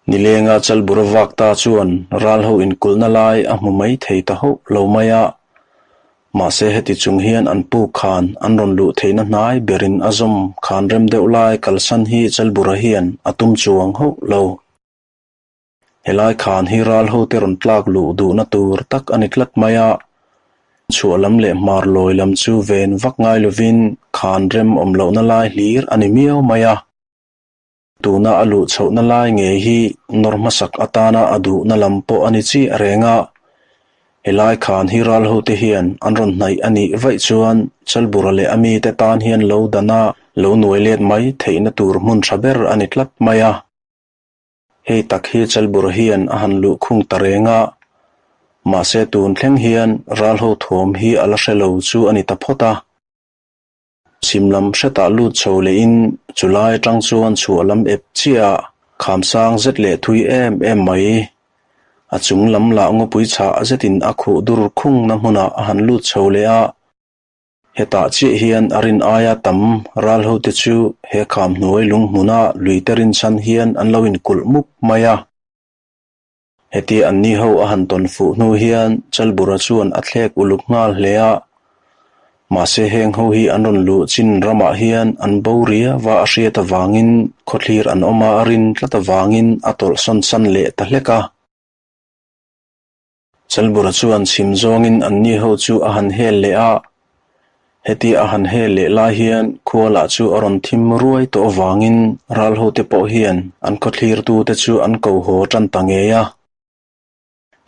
Nilenga Chalbura vak ta chuan ral ho inkulhna lai a hmu mai thei ta hauh lo mai a. Mahse heti chung hian an puk khan an rawn luh theihna hnai berin a zawm khan rem deuh lai kalsan hi Chalbura hian a tum chuang hauh lo. Helai khan hi ral hote rawn tlak luh duhna tur tak a ni tlat mai a, chhuah lam leh hmar lawi lam chu ven vak ngai lovin khan rem awm lohna lai hlir a ni miau mai a. Tuna a luh chhohna lai ngei hi nawr hmasak atana a duhna lam pawh a ni chiah reng a, helai khan hi ral hote hian an rawn hnaih a nih vaih chuan Chalbura leh a mite tan hian lo dana lo nuai let mai theihna tur hmun tha ber a ni tlat mai a. Hei tak hi Chalbura hian a han luh khung ta reng a, mahse tun thleng hian ral ho thawm hi a la hre lo chu a ni ta phawt a. Chhim lam hretah lut chho lehin chulai atang chuan chhuah lam ep chiah a kham sang zet leh thui em em mai. A chung lam lah ngawpui chhah zetin a khuh dur khungna hmunah a han lut chho leh a. Hetah chiah hian a rin aia tam ral hote chu he kham hnuai lung hmuna luite rinchhan hian an lo inkulh mup mai a. Heti an ni ho a han tawn fuh hnu hian Chalbura chuan a thlek uluk nghal hle a. Mahse heng ho hi an rawn luh chin ramah hian an bo riau a a hriat avangin khawthlir an awm a a rin tlat avangin a tawlh sawn san leh ta hlek a. Chalbura chuan chhim zawngin an ni ho chu a han hel leh a, heti a han hel leh lai hian khua lah chu a rawn thim ruai tawh avangin ral hote pawh hian an khawthlirtute chu an ko haw tan ta ngei a.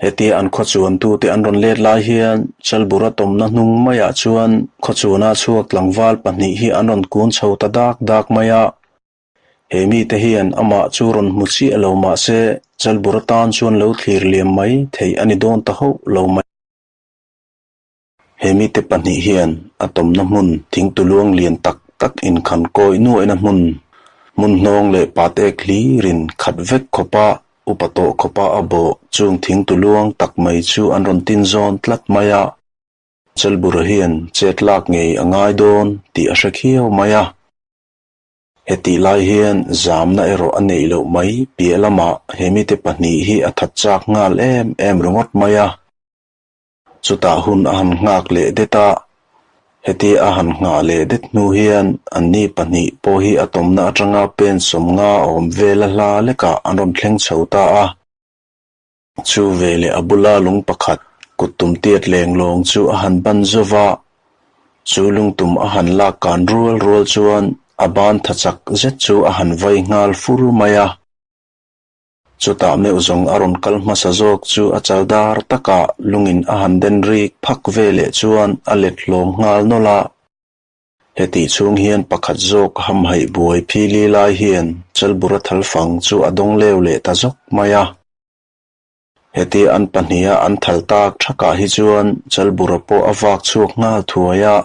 Hetia an khawchuantute an rawn let lai hian Chalbura tawmna hnung maiah chuan khawchuna chhuak tlangval pahnih hi an rawn kun chho ta dak dak mai a. He mite hian amah chu rawn hmu chiah lo mah se, Chalbura tan chuan lo thlir liam mai theih a ni dawn ta hauh lo mai. He mite pahnih hian a tawmna hmun thingtuluang lian tak tak inkhan kawi nuaihna hmun, hmun hnawng leh patek hlirin khat vek khawpa upa tawh khawpa a bawh chung thingtuluang tak mai chu an rawn tin zawn tlat mai a. Chalbura hian chet lak ngei a ngai dawn tih a hre khiau mai a. Hetih lai hian zamna erawh a neih loh mai piah lamah he mite pahnih hi a that chak nghal em em ringawt mai a. Chutah hun a han nghak leh det a, hetia a han nghah leh det hnu hian anni pahnih pawh hi a tawmna atanga pen sawmnga awm vela hla lekah an rawn thleng chho ta a. Chu veleh a bula lung pakhat kut tum tiat leng lawng chu a han ban zo va, chu lungtum a han lak kan rual rual chuan a ban tha chak zet chu a han vai nghal fur mai a. Chutah meuh zawng a rawn kal hmasa zawk chu a chal dar takah lungin a han den rik phak veleh chuan a let hlawm nghal nawlh a. Hetih chhung hian pakhat zawk hamhaih buai phili lai hian Chalbura thalfang chu a dawng leu leh ta zawk mai a. Heti an pahniha an thal tak thakah hi chuan Chalbura pawh a vak chhuak nghal thuai a.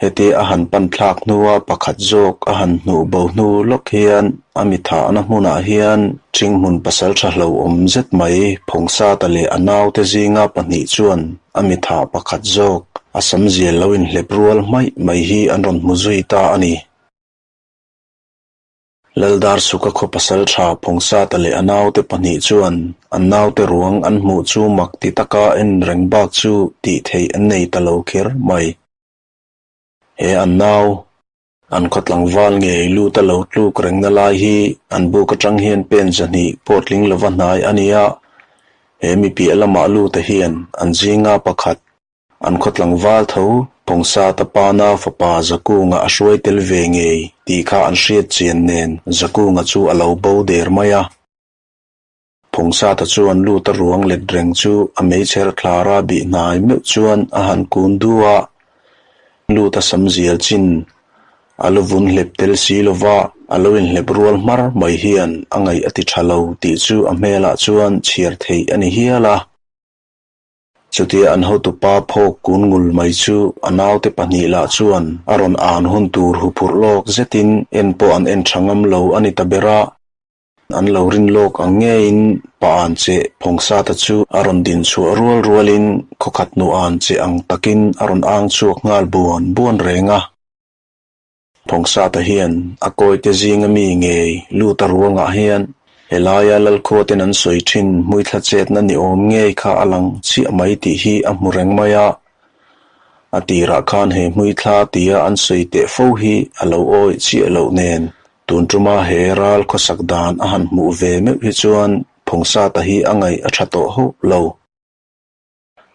Heti a han pan thlak hnua pakhat zawk a han hnuh bo hnu lawk hian a mi thahna hmunah hian Ṭhinghmun pasal tha hlauhawm zet mai Phawngsata leh a naute zinga pahnih chuan a mi thah pakhat zawk a sam zial lo inhlep rual hmaih mai hi an rawn hmu zui ta a ni. Laldar Suka khaw pasal tha Phawngsata leh a naute pahnih chuan an naute ruang an hmuh chu mak ti taka en reng bak chu tih theih an nei ta lo kher mai. He an nau, an khaw tlangval ngei lut a lo tluk rengna lai hi an buk atang hian pen zahnih pawh tling lova hnai a ni a, he mi piah lamah luta hian an zinga pakhat, An khaw tlangval tho Phawngsata pana fapa Zakunga a hruai tel ve ngei tih kha an hriat chian nen Zakunga chu a lo bo der mai a. Phawngsata chuan lut a ruang let reng chu a meichher thlara bih hnai meuh chuan a han kun du a, lut a sam zial chin a lo vun hlep tel si lova a lo inhlep rual hmar mai hian a ngaih a ti tha lo tih chu a hmelah chuan chhiar theih a ni hial a. Chutia an hotupa phawk kun ngul mai chu a naute pahnih lah chuan a rawn an hun tur huphurh lawk zetin en pawh an en tha ngam lo a ni ta ber a. An lo rin lawk ang ngeiin pa an che Phawngsata chu a rawn din chhuah rual rualin khawkhat nu an che ang takin a rawn ang chhuak nghal buan buan reng a. Phawngsata hian a kawite zinga mi ngei lut a ruangah hian. Helaia Lalkhuaten an sawi thin hmuithla chetna ni awm ngei kha a lang chiah mai tih hi a hmu reng mai a. A tirah khan he hmuithla tia an sawi teh fo hi a lo awih chiah loh nen tun tuma he ral khawsak dan a han hmuh ve meuh hi chuan Phongsata hi a ngaih a tha tawh hauh lo.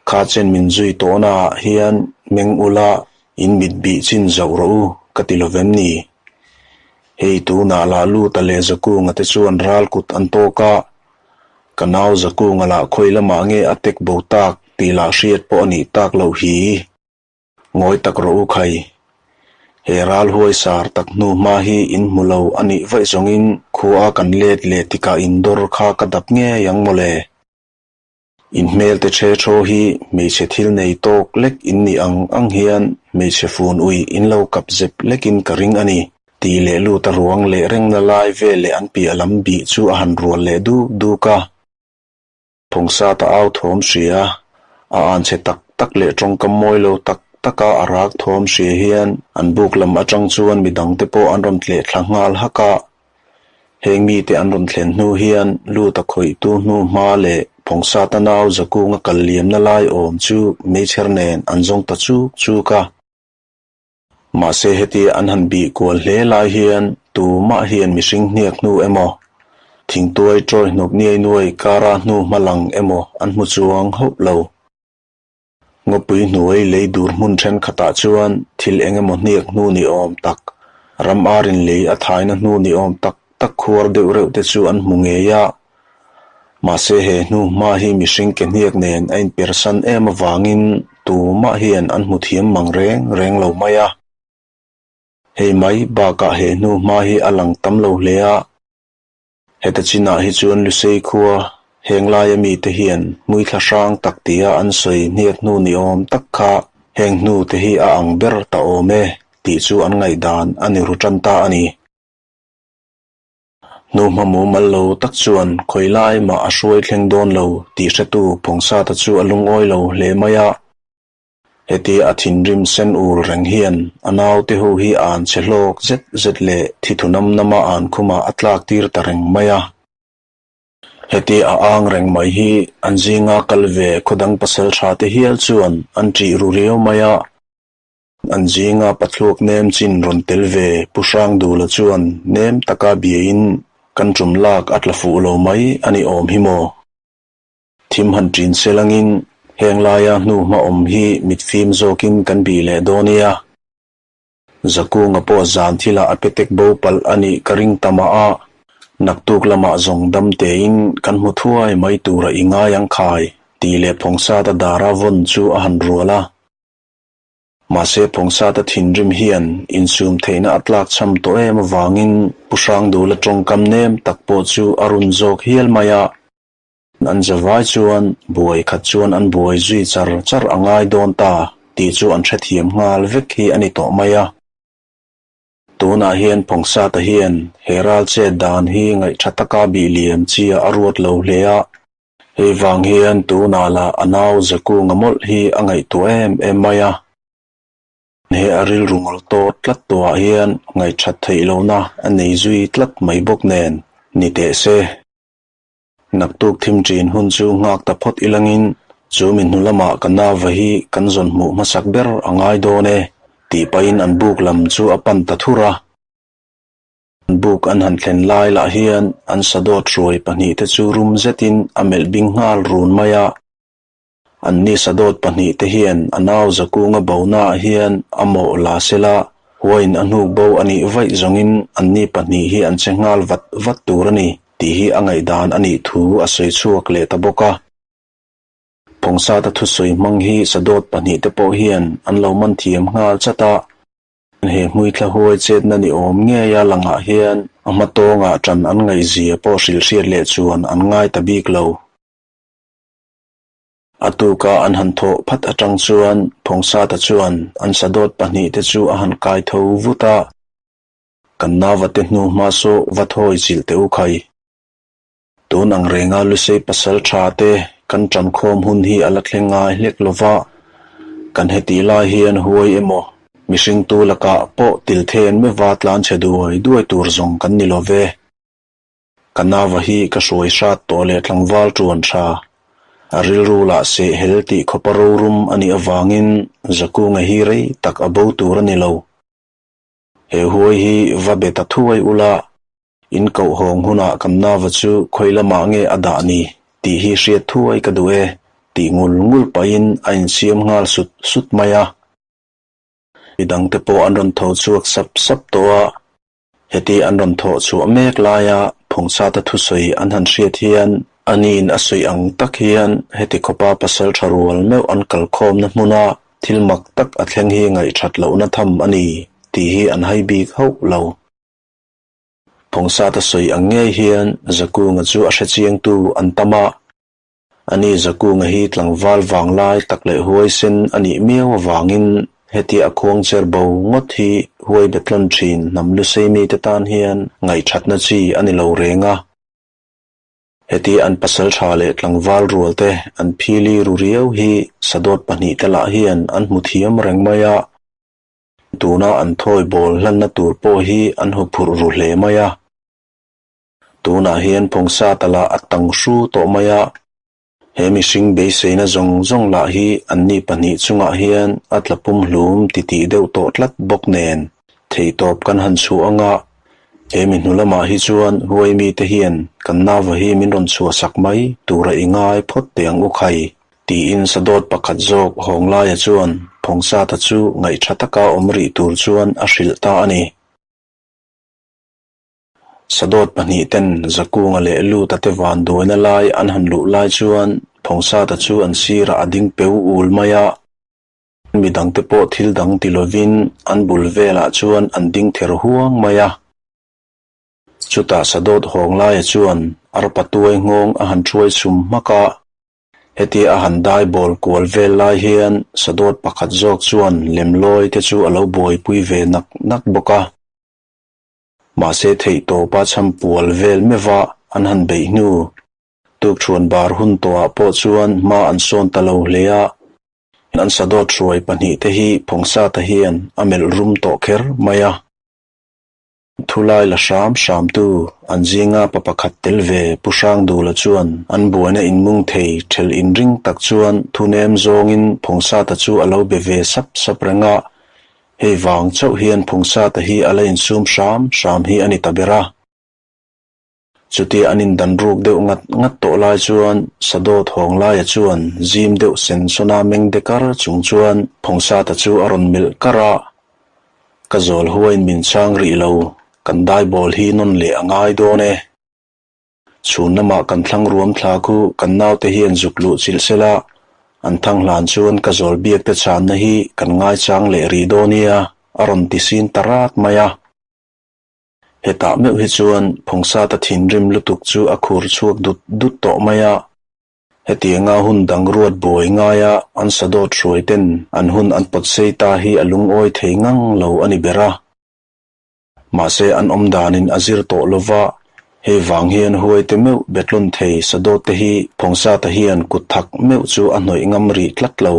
Kha chen min zui tawhnaah hian meng ula in mit bih chin zauh rawh u ka ti lovem ni? Hei tunah lah Luta leh Zakunga te chuan ral kut an tawk a, ka nau Zakunga lah khawi lamah nge a tek bo tak tih lah hriat pawh a nih tak loh hi. Ngawi tak rawh u khai. He ral huai sar tak hnu hma hi in hmu lo a nih vaih zawngin khua kan let leh tikah in dawr kha ka dap ngei ang mawle. In hmelte ṭhe ṭhaw hi hmeichhe thil nei tawk lek in nih ang ang hian hmeichhe fun ui in lo kap zep lekin ka ring a ni, tih leh lut a ruang leh rengna lai vel leh an piah lam bih chu a han rual leh duk duk a. Phawngsata au thawm hria, a an chhe tak tak leh tawngkam mawi lo tak taka a rak thawm hria hian an buk lam atang chuan midangte pawh an rawn tleh thla nghal hak a. Heng mite an rawn thlen hnu hian Luta khawihtu hnu hma leh Phongsata nau Zakunga kal liamna lai awm chu meichher nen an zawng ta chuk chuk a. Mahse hetia an han bih kual hle lai hian tumah hian mihring hniak hnu emaw, thingtuai tawi hnawk niai nuai kara hnu hma lang emaw an hmu chuang hauh lo. Ngawpui hnuai lei dur hmun thenkhatah chuan thil eng emaw hniak hnu ni awm tak, ram arin lei a thaina hnu ni awm tak tak khuar deuh reuh te chu an hmu ngei a. Mahse he hnu hma hi mihring ke hniak nen a inpersan em avangin tumah hian an hmu thiam mang reng reng lo mai a. Hei mai bakah he hnu hma hi a lang tam lo hle a. Heta chinah hi chuan Lusei khua heng laia mite hian hmuithla hrang tak tia an sawi hniak hnu ni awm tak kha heng hnu te hi a ang ber ta awm e tih chu an ngaihdan a ni ru tan ta a ni. Hnu hma mumal lo tak chuan khawi lai mah a hruai thleng dawn lo tih hretu Phongsata chu a lungawi lo hle mai a. Hetia a thinrim sen ul reng hian a naute ho hi a an che hlawk zet zet leh thi thu nam nama an khumah a tlak tir ta reng mai a. Hetia a ang reng mai hi an zinga kal ve khawdang pasal tha te hial chuan an ṭih ru riau mai a. An zinga pathluak nem chin rawn tel ve Pu Hrangdula chuan nem taka biain kan ṭum lak a tla fuh lo mai a ni awm hi maw? Thim han ṭin se langin heng laia hnu hma awm hi mitfim zawkin kan bih leh dawn nia. Zakunga pawh zan thilah a petek bo palh a nih ka ring ta mah a, naktuk lamah zawng dam tein kan hmu thuai mai tura i ngai ang khai tih leh Phongsata dara vawn chu a han rual a. Mahse Phongsata thinrim hian insum theihna a tlak cham tawh em avangin Pu Hrangdula tawngkam nem tak pawh chu a run zawk hial mai a. An zavai chuan buai khat chuan an buai zui char char a ngai dawn ta tih chu an hrethiam nghal vek hi a ni tawh mai a. Tunah hian Phongsata hian he ral chet dan hi ngaih tha taka bih liam chi a ruat lo hle a. Hei vang hian tunah lah a nau Zakunga mawlh hi a ngaihtuah em em mai a. He a rilru ngawl tawt tlat tawhah hian ngaihthat theih lohna a nei zui tlat mai bawk nen ni teh se. Naktuk thim ṭin hun chu nghak ta phawt ilangin chu mi hnu lamah ka nava hi kan zawn hmuh hmasak ber a ngai dawn e tih pahin an buk lam chu a pan ta thur a. An buk an han thlen lai lah hian an sadawt hruai pahnihte chu rum zetin a melh bing nghal run mai a. Anni sadawt pahnihte hian a nau Zakunga bonaah hian a mawh la sela, huain a hnuk bo a nih vaih zawngin anni pahnih hi an che nghal vat vat tur a ni tih hi a ngaihdan a nih thu a sawi chhuak leh ta bawk a. Phawngsata thusawi hmang hi sadawt pahnihte pawh hian an lo man thiam nghal chat a. He hmuithla huai chetna ni awm ngeia langah hian a hma tawngah ṭan an ngaihzia pawh hrilhhriat leh chuan an ngai ta bik lo. A tuka an han thawh phat atang chuan Phongsata chuan an sadawt pahnihte chu a han kai tho vut a, Kan navate hnu hma saw va thawi chilh teh u khai. Tun ang renga Lusei pasal tha te kan tankhawm hun hi a la thleng ngai hlek lo va, kan hetih lai hian huai emaw mihring tu lakah pawh til then meuha tlan chhe duai duai tur zawng kan ni lo ve. Ka nauva hi ka hruai hrat tawh leh tlangval ṭuan ṭha. A rilru lah seh hel tih khawpa rorum a nih avangin Zakunga hi rei tak a bo tur a ni lo. He huai hi va be ta thuai ula, in koh hawng hunah kan nauva chu khawi lamah nge a dah ni tih hi hriat thuai ka duh e tih ngul ngul pahin a insiam nghal sut sut mai a. Midangte pawh an rawn tho chhuak sap sap tawh a. Heti an rawn thawh chhuah mek laia Phawngsata thusawi an han hriat hian aniin a sawi ang tak hian heti khawpa pasal tha rual meuh an kalkhawmna hmuna thil mak tak a thleng hi ngaihthat lohna tham a ni tih hi an hai bik hauh lo. Phawngsata sawi ang ngei hian Zakunga chu a hrechiangtu an tam a. Ani Zakunga hi tlangval vanglai tak leh huaisen a nih miau avangin hetia a khuangcher bo ngawt hi huai betlawn thin hnam lusei mite tan hian ngaihthatna chi a ni lo reng a. Hetia an pasaltha leh tlangval rualte an phili ru riau hi sadawt pahnihte lah hian an hmu thiam reng mai a. Tuna an thawi bawl hlanna tur pawh hi an huphurh ru hle mai a. Tunah hian phawngsa tala a tang hru tawh mai a, he mihring beiseina zawng zawng lah hi anni pahnih chungah hian a tla pum hlum titih deuh tawh tlat bawk nen theihtawp kan han chhuah ang a, he mi hnu lamah hi chuan huai mite hian kan nauva hi min rawn chhuahsak mai tura i ngai phawt teh ang u khai tiin sadawt pakhat zawk Hawnglaia chuan phawngsata chu ngaihṭha taka awm rih tur chuan a hrilh ta a ni. Sadawt pahnih ten Zakunga leh Luta te van duaina lai an han luh lai chuan Phongsata chu an sirah a ding peu ul mai a. Midangte pawh thil dang ti lovin an bul velah chuan an ding ther huang mai a. Chutah Sadawt hawng laia chuan arpa tuai nghawng a han thuai chhum hmak a. Hetia a han dai bawl kual vel lai hian Sadawt pakhat zawk chuan lemlawi te chu a lo buaipui ve nak nak bawk a. Mahse theihtawpa chhampual vel meuha an han beih hnu, tukṭhuan bar hun tawhah pawh chuan hma an sawn ta lo hle a, an sadawt hruai pahnihte hi Phongsata hian a melh rum tawh kher mai a. Thulai la hram hramtu an zinga pa pakhat tel ve Pu Hrangdula chuan an buaina inmung thei ṭhelh inring tak chuan thunem zawngin Phongsata chu a lo be ve sap sap reng a, Hei vang chauh hian Phungsata hi a la insum hram hram hi a ni ta ber a. Chutia an indan ruk deuh ngat ngat tawh lai chuan Sadawt Hawnglaia chuan zim deuh sen sawna meng de kar chung chuan Phungsata chu a rawn melh kar a, Ka zawl huain min chang rih lo, kan daibawl hi nawn leh a ngai dawn e. Chhun lamah kan thlang ruam thla khu kan naute hian zuk luh chilh sela, an thang hlan chuan ka zawl biak te chhanna hi kan ngaichang leh rih dawn nia, a rawn ti sin ta rat mai a. Hetah meuh hi chuan Phawngsata thinrim lutuk chu a khur chhuak dut dut tawh mai a. Hetianga hun dang ruat buai ngaia an sadawt hruai ten an hun an pawt sei ta hi a lungawi thei ngang lo a ni ber a. Mahse an awm danin a zir tawh lo va, hei vang hian huaite meuh betlawn thei sadawt te hi Phongsata hian kut thak meuh chu a hnawih ngam rih tlat lo.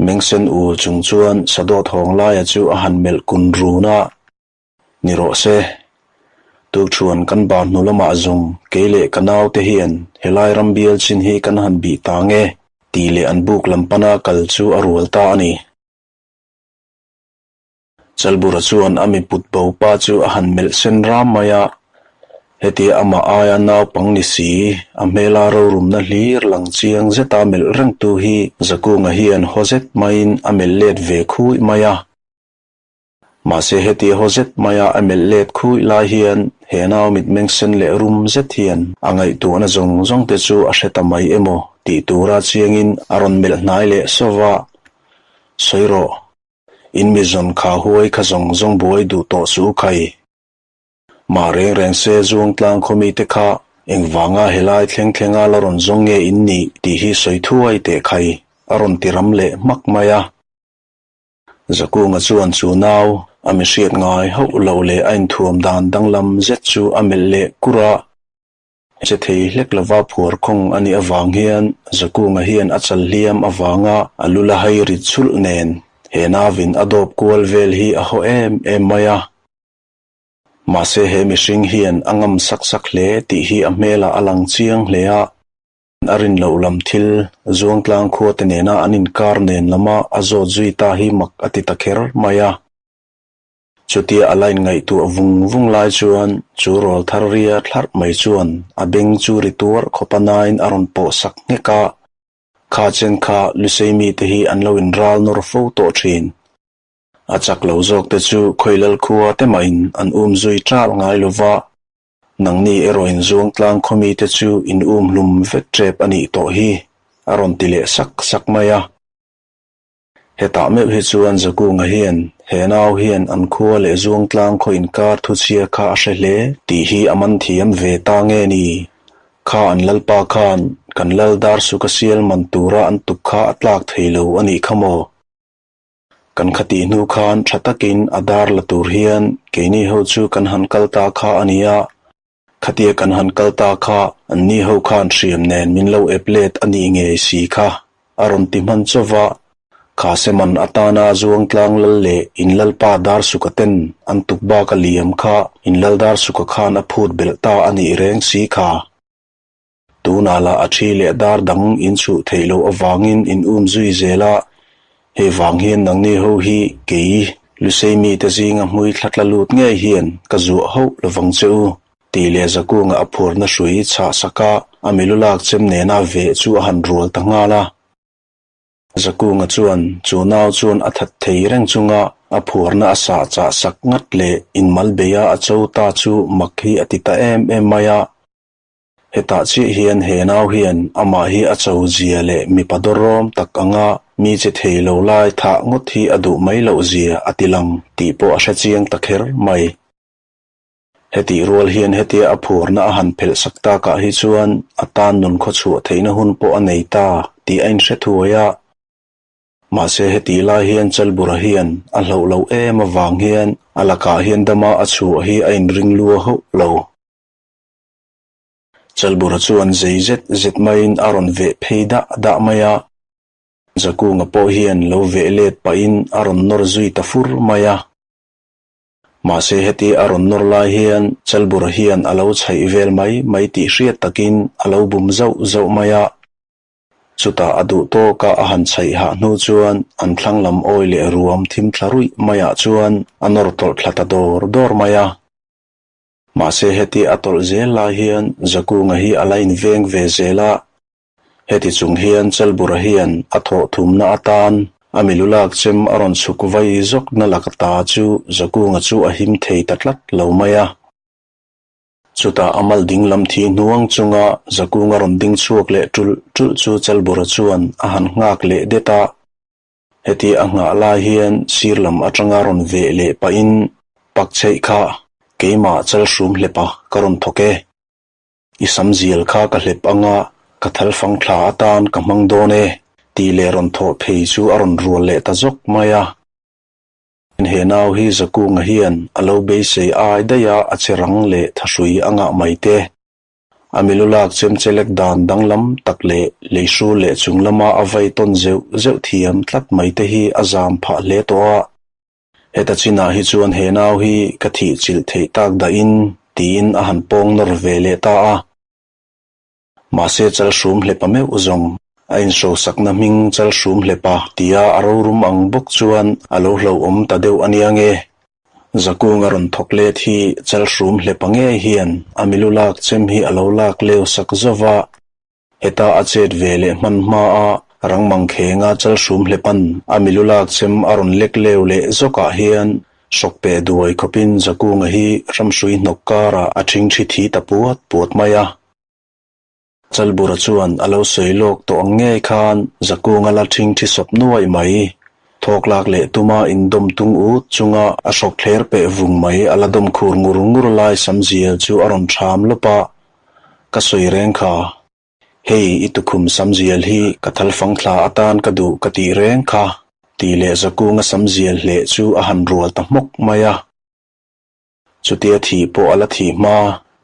Mengsen ul chung chuan sadawt hawng laia chu a han melh kun run a, Ni rawh se, tukṭhuan kan bar hnu lamah zawng kei leh ka naute hian helai ram bial chin hi kan han bih ta nge tih leh an buk lam pana kal chu a rual ta a ni. Chalbura chuan a miput bo pa chu a han melh sen ram mai a, hetia amah aia naupang ni si, a hmela rorumna hlir lang chiang zeta melh rengtu hi Zakunga hian haw zet maiin a melh let ve khuih mai a. Mahse hetia haw zet maia a melh let khuih lai hian he nau mitmeng sen leh rum zet hian a ngaihtuahna zawng zawng te chu a hre ta mai emaw tih tura chiangin a rawn melh hnai leh sawv a, Sawi rawh. In mi zawn kha huai kha zawng zawng buai duh tawh suh u khai. Mah reng reng se Zuangtlang khaw mite kha engvanga helai thleng thlenga la rawn zawng nge in nih tih hi sawi thuai teh khai a rawn ti ram leh hmak mai a. Zakunga chuan chu nau a mi hriat ngai hauh loh leh a inthuam dan danglam zet chu a melh leh kur a. Che thei hlek lova phuar khawng a nih avang hian Zakunga hian a chal hliam avanga a lu la hai rit chhulh nen he nauvin a dawp kual vel hi a haw em em mai a. Mahse he mihring hian a ngam sak sak hle tih hi a hmelah a lang chiang hle a. A rin loh lam thil Zuangtlang khua te nena an inkar nen lama a zawt zui ta hi mak a ti ta kher mai a. Chutia a line ngaihtuah vung vung lai chuan chu rawl thar ria thlarh mai chuan a beng chu ri tuar khawpa nain a rawn pawh sak nghek a. Kha chen kha Lusei mite hi an lo inral nawr fo tawh thin. A chak lo zawk te chu Khawilal khua te mahin an um zui ṭal ngai lo va, nangni erawh in Zuangtlang khaw mite chu in um hlum vek ṭep a nih tawh hi, a rawn ti leh sak sak mai a. Hetah meuh hi chuan Zakunga hian he nau hian an khua leh Zuangtlang khaw inkar thuchhia kha a hre hle tih hi a man thiam ve ta nge ni? Kha an lalpa khan kan lal dar suka sial man tura an tuk kha a tlak thei lo a nih kha maw? Kan khatih hnu khan tha takin a dar la tur hian keini ho chu kan han kal ta kha a nia. Khatia kan han kal ta kha anni ho khan hriam nen min lo ep let a nih ngei si kha a rawn ti hman chaw va. Kha seman atana Zuangtlang lal leh in lalpa Darsuka ten an tuk bak a liam kha in lal Darsuka khan a phut belh ta a nih reng si kha. Tunah lah a thi leh dar dang in chhuh theih loh avangin in um zui zel a, hei vang hian nangni ho hi kei Lusei mite zinga hmui thla tla lut ngei hian ka zuah hauh lovang che u, tih leh Zakunga a phurna hrui chhah sak a, a milu lak chem nena veh chu a han rual ta nghal a. Zakunga chuan chu nau chuan a that thei reng chunga a phurna a sah chah sak ngat leh inmal beia a cho ta chu mak hi a ti ta em em mai a. Hetah chiah hian he nau hian amah hi a cho zia leh mipa dawrrawm tak anga mi che thei lo lai thah ngawt hi a duh mai loh zia a ti lang tih pawh a hre chiang ta kher mai. Hetih rual hian hetia a phurna a han phelh sak takah hi chuan a tan nun khawchhuah theihna hun pawh a nei ta tih a inhre thuai a. Mahse hetih lai hian Chalbura hian a hlauh loh em avang hian a lakah hian dama a chhuah hi a inring lua hauh lo. Chalbura chuan zei zet zet maiin a rawn veh phei dah dah mai a, Zakunga pawh hian lo veh let pahin a rawn nawr zui ta fur mai a. Mahse heti a rawn nawr lai hian Chalbura hian a lo chhaih vel mai mai tih hriat takin a lo bum zauh zauh mai a. Chutah a duh tawka a han chhaih hah hnu chuan an thlang lam awi leh ruam thim thla ruih maiah chuan a nawr tawlh thla ta dawr dawr mai a. Mahse heti a tawlh zel lai hian Zakunga hi a la inveng ve zel a, heti chung hian Chalbura hian a thawh thumna atan a milu lak chem a rawn chhuk vai zawkna laka ta chu Zakunga chu a him thei ta tlat lo mai a. Chutah a mal ding lam thi hnuang chunga Zakunga rawn ding chhuak leh ṭulh ṭulh chu Chalbura chuan a han nghak leh det a. Heti a nghah lai hian sir lam atanga rawn veh leh pahin pak chheih kha keimah chal hrum hlep a ka rawn thawk e. I sam zial kha ka hlep anga ka thal fang thla atan ka hmang dawn e tih leh rawn thawh phei chu a rawn rual leh ta zawk mai a. He nau hi Zakunga hian a lo beisei ai daih a a che rang leh thahrui a ngah mai te. A milu lak chemchelek dan danglam tak leh leihrul leh chung lama a vai tawn zeuh zeuh thiam tlat mai te hi a zam phah hle tawh a. Heta chinah hi chuan he nau hi ka thih chilh theih tak dahin tiin a han pawng nawr ve leh ta a. Mahse Chalhrum hlepa meuh zawng a inhrohsakna hming Chalhrum hlepa tia a rorum ang bawk chuan a lo hlauhawm ta deuh a nia nge. Zakunga rawn thawk let hi Chalhrum hlepa ngei hian a milu lak chem hi a lo lak leu sak zauh va. Heta a chet ve leh hman hma a rang mangkhenga Chalhrum hlepan a milu lak chem a rawn lek leu leh zawkah hian hrawk peh duai khawpin Zakunga hi ramhrui hnawk karah a ṭhingṭhi thi ta puat puat mai a. Chalbura chuan a lo sawi lawk tawh ang ngei khan Zakunga la ṭhingṭhi sawp nuaih mai. Thawk lak leh tuma indawm tung ut chunga a hrawk thler peh vung mai a la dawm khur ngur ngur lai Samzial chu a rawn ṭham lawp a, Ka sawi reng kha. Hei i tukhum Samzial hi ka thal fang thla atan ka duh ka tih reng kha, tih leh Zakunga Samzial hleh chu a han rual ta hmawk mai a. Chutia thih pawh a la thih hma,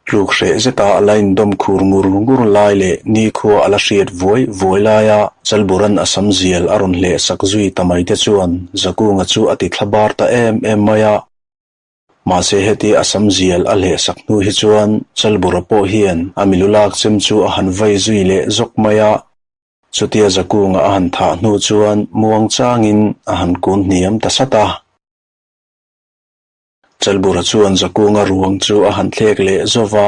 tluk hreh zeta a la indawm khur ngur ngur lai leh nikhua a la hriat vuai vuai laia Chalburan a sam zial a rawn hleh sak zui ta mai te chuan Zakunga chu a ti thla bar ta em em mai a. Mahse heti a sam zial a hleh sak hnu hi chuan Chalbura pawh hian a milu lak chem chu a han vai zui leh zawk mai a. Chutia Zakunga a han thah hnu chuan muang changin a han kun hniam ta sat a. Chalbura chuan Zakunga ruang chu a han thlek leh zawv a.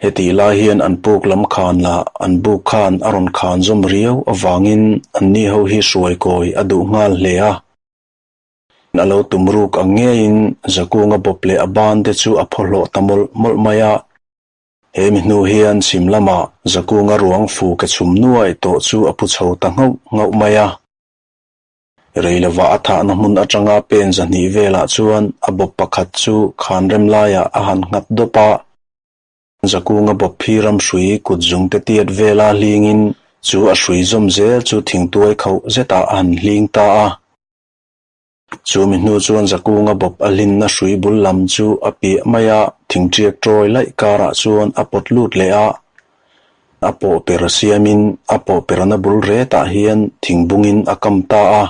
Hetih lai hian an puk lam khan lah an buk khan a rawn khan zawm riau avangin anni ho hi hruai kawi a duh nghal hle a. A lo tum ruk ang ngeiin Zakunga bawp leh a ban te chu a phaw hlawh ta mawlh mawlh mai a. He mi hnu hian chhim lamah Zakunga ruang fu ke chhum nuai tawh chu a pu chho ta nghauh nghauh mai a. Rei lova a thahna hmun atanga pen zahnih velah chuan a bawp pakhat chu khan rem laiah a han nghat dawp a. Zakunga bawp phi ram hrui kut zungte tiat vela hlingin chu a hrui zawm zel chu thingtuai khauh zetah a han hling ta a. Chu mi hnu chuan Zakunga bawp a hlinna hrui bul lam chu a piah mai a, thingṭiak ṭawi laih karah chuan a pawt lut leh a. A pawh per siamin a pawh perna bul retah hian thing bungin a kam ta a.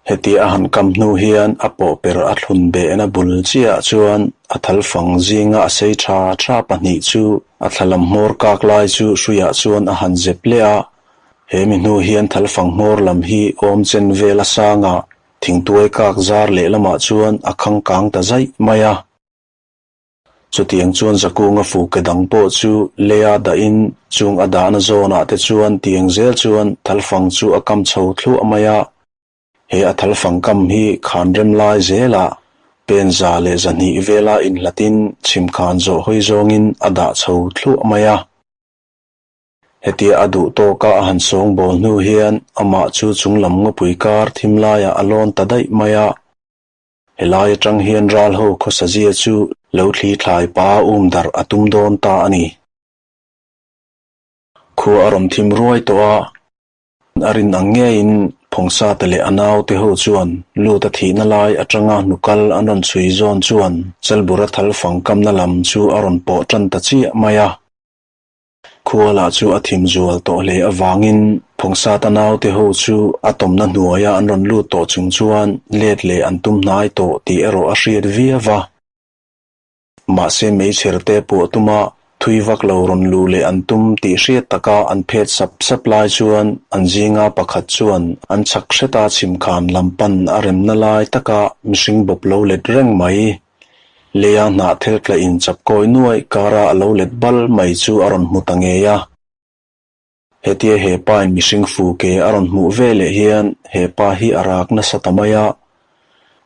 Hetia a han kam hnu hian a pawh per a thlun behna bul chiahah chuan a thal fang zinga a sei tha tha pahnih chu a thla lam hmawr kak lai chu hruiah chuan a han zep leh a. He mi hnu hian thal fang hmawr lam hi awm chen vel a sang a, thingtuai kak zar lehlamah chuan a khang kang ta zaih mai a. Chutiang chuan Zakunga fuke dang pawh chu leia dahin chung a dahna zawnah te chuan tiang zel chuan thalfang chu a kam chho thluah mai a. He a thalfang kam hi khan rem lai zelah pen 102 vela inhlatin chhimkhan zawh hawi zawngin a dah chho thluah mai a. Hetia a duh tawka a han sawngbawl hnu hian amah chu chunglam ngawpui kar thim laiah a lawn ta daih mai a. Helai atang hian ral ho khawsazia chu lo thli thlai pa um darh a tum dawn ta a ni. Khua a rawn thim ruai tawh a, a rin ang ngeiin Phawngsate leh a naute ho chuan lut a thihna lai atanga hnukal an rawn chhui zawn chuan Chalbura thal fangkamna lam chu a rawn pawh tan ta chiah mai a. Khua lah chu a thim zual tawh hle avangin Phawngsata naute ho chu a tawmna hnuaia an rawn lut tawh chung chuan let leh an tum hnai tawh tih erawh a hriat viau va. Mahse meichher te puah tuma thui vak lo rawn luh leh an tum tih hriat taka an phet sap sap lai chuan an zinga pakhat chuan an chhak hreta chhimkhan lam pan a remna lai taka mihring bawp lo let reng mai. Leia hnah thel tla in chap kawi nuaih kara a lo let bal mai chu a rawn hmu ta ngei a. Hetia he pa in mihring fu ke a rawn hmuh ve leh hian he pa hi a rak nasa ta mai a.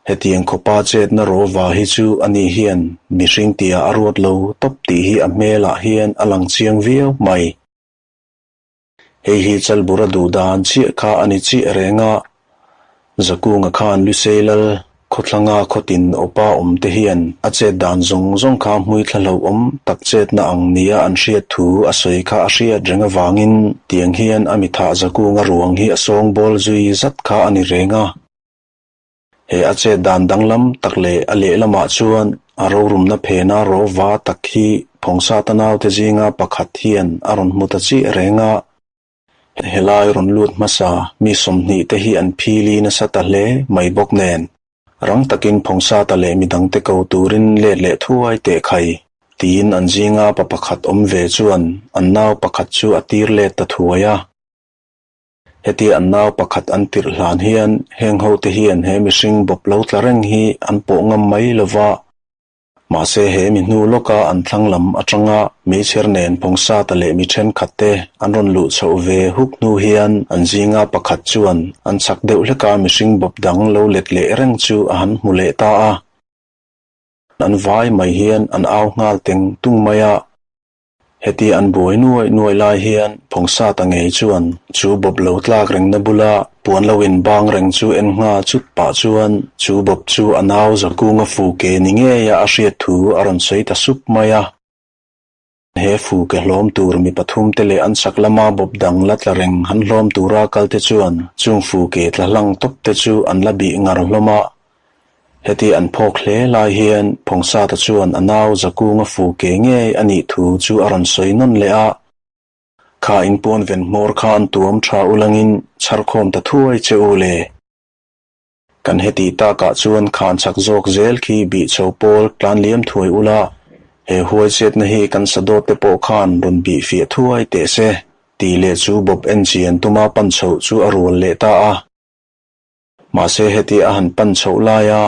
Hetiang khawpa chetna rawva hi chu ani hian mihring tia a ruat lo tawp tih hi a hmelah hian a lang chiang viau mai. Hei hi Chalbura duh dan chiah kha a ni chiah reng a, Zakunga khan Lusei lal khawthlanga khawtin awpa awm te hian a chet dan zawng zawng kha hmui thla hlauhawm tak chetna ang nia an hriat thu a sawi kha a hriat reng avangin tiang hian a mithah Zakunga ruang hi a sawngbawl zui zat kha a ni reng a. He a chet dan danglam tak leh a lehlamah chuan a rorumna phena rawva tak hi Phawngsata naute zinga pakhat hian a rawn hmu ta chiah reng a. Helai rawn lut hmasa mi 20 te hi an phili nasa ta hle mai bawk nen, rang takin Phawngsata leh midangte ko turin let leh thuai teh khai tiin an zinga pa pakhat awm ve chuan an nau pakhat chu a tir let ta thuai a. Hetia an nau pakhat an tirh hlan hian heng hote hian he mihring bawp lo tla reng hi an pawh ngam mai lo va. Mahse he mi hnu lawka an thlang lam atanga meichher nen Phawngsata leh mi thenkhat te an rawn luh chhoh ve huk hnu hian an zinga pakhat chuan an chak deuh hleka mihring bawp dang lo let leh reng chu a han hmu leh ta a. An vai mai hian an au nghal teng tung mai a. Heti an buai nuai nuai lai hian Phawngsata ngei chuan chu bawp lo tlak rengna bula puan lo in bang reng chu en ngha chut pah chuan chu bawp chu a nau Zakunga fu ke ni ngeia a hriat thu a rawn sawi ta sup mai a. He fu ke hlawm tur mi pathum te leh an chak lama bawp dang la tla reng han hlawm tura kal te chuan chung fu ke tla hlang tawp te chu an la bih ngar hlawm a. Heti an phawk hle lai hian Phawngsata chuan a nau Zakunga fu ke ngei a nih thu chu a rawn sawi nawn leh a. Kha inpuan ven hmawr kha an tuam tha ulangin chharkhawm ta thuai che u le. Kan hetih takah chuan khan chak zawk zel khi bih chho pawl tlan liam thuai ula, he huai chetna hi kan sadawt te pawh khan rawn bih fiah thuai teh se, tih leh chu bawp en chian tuma pan chhoh chu a rual leh ta a. Mahse heti a han pan chhoh laia